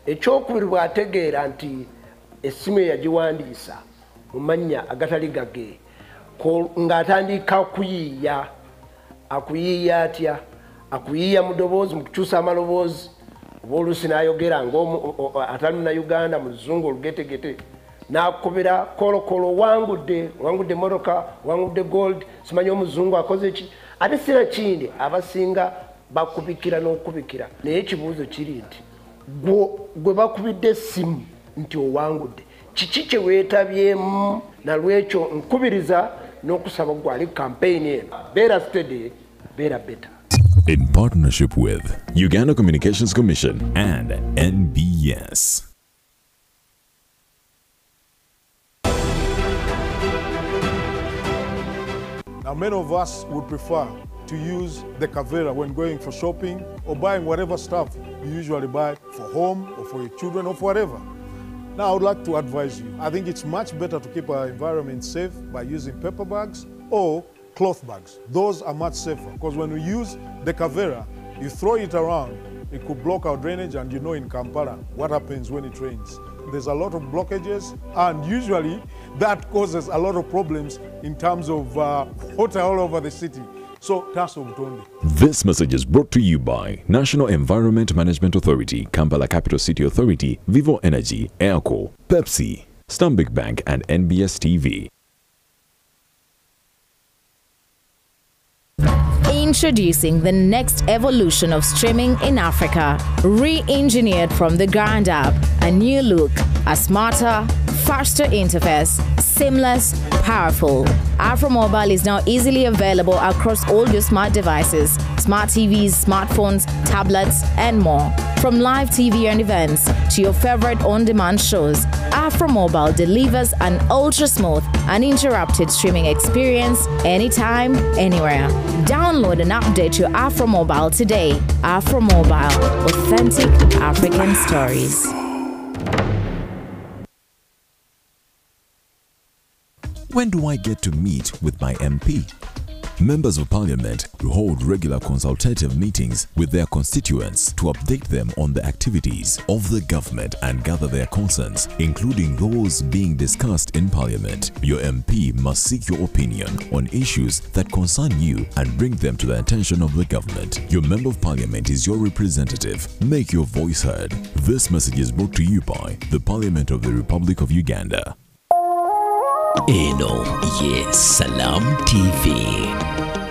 Ekyokubiri bw'ategeera nti essimu eyagiwandiisa mu mannya agatali gage ng'atandika kuyiiya. Akuyiiya atya? Akuyiiya mu ddoboozi, mu kukyusa amaloboozi. Oba oluusi n'ayogera ng'atali Munnayuganda mu luzungu olugetegete, n'akubira kolokolo, wangudde, wangudde motoka, wangudde gold, simanyi omuzungu akoze ki. Ate sira kindi abasinga bakubikira n'okubikira. Naye ekibuuzo kiri nti gwe bakubidde essimu nti owangudde, kiki kye weetabyemu? Nalwekyo nkubiriza n'okusaba gwali campaign eno, beera steady, beera better. In partnership with Uganda Communications Commission and NBS. Now, many of us would prefer to use the Kavera when going for shopping or buying whatever stuff you usually buy for home or for your children or for whatever. Now, I would like to advise you. I think it's much better to keep our environment safe by using paper bags or cloth bags. Those are much safer because when we use the Kavera, you throw it around, it could block our drainage, and you know in Kampala what happens when it rains. There's a lot of blockages, and usually that causes a lot of problems in terms of water all over the city. So, Taso Butonde. This message is brought to you by National Environment Management Authority, Kampala Capital City Authority, Vivo Energy, Airco, Pepsi, Stanbic Bank, and NBS TV. Introducing the next evolution of streaming in Africa. Re-engineered from the ground up. A new look, a smarter, faster interface, seamless, powerful. Afromobile is now easily available across all your smart devices, smart TVs, smartphones, tablets, and more. From live TV and events to your favorite on-demand shows, Afromobile delivers an ultra-smooth, uninterrupted streaming experience anytime, anywhere. Download and update your Afromobile today. Afromobile, authentic African stories. When do I get to meet with my MP? Members of Parliament hold regular consultative meetings with their constituents to update them on the activities of the government and gather their concerns, including those being discussed in Parliament. Your MP must seek your opinion on issues that concern you and bring them to the attention of the government. Your Member of Parliament is your representative. Make your voice heard. This message is brought to you by the Parliament of the Republic of Uganda. Eno ye Salam TV.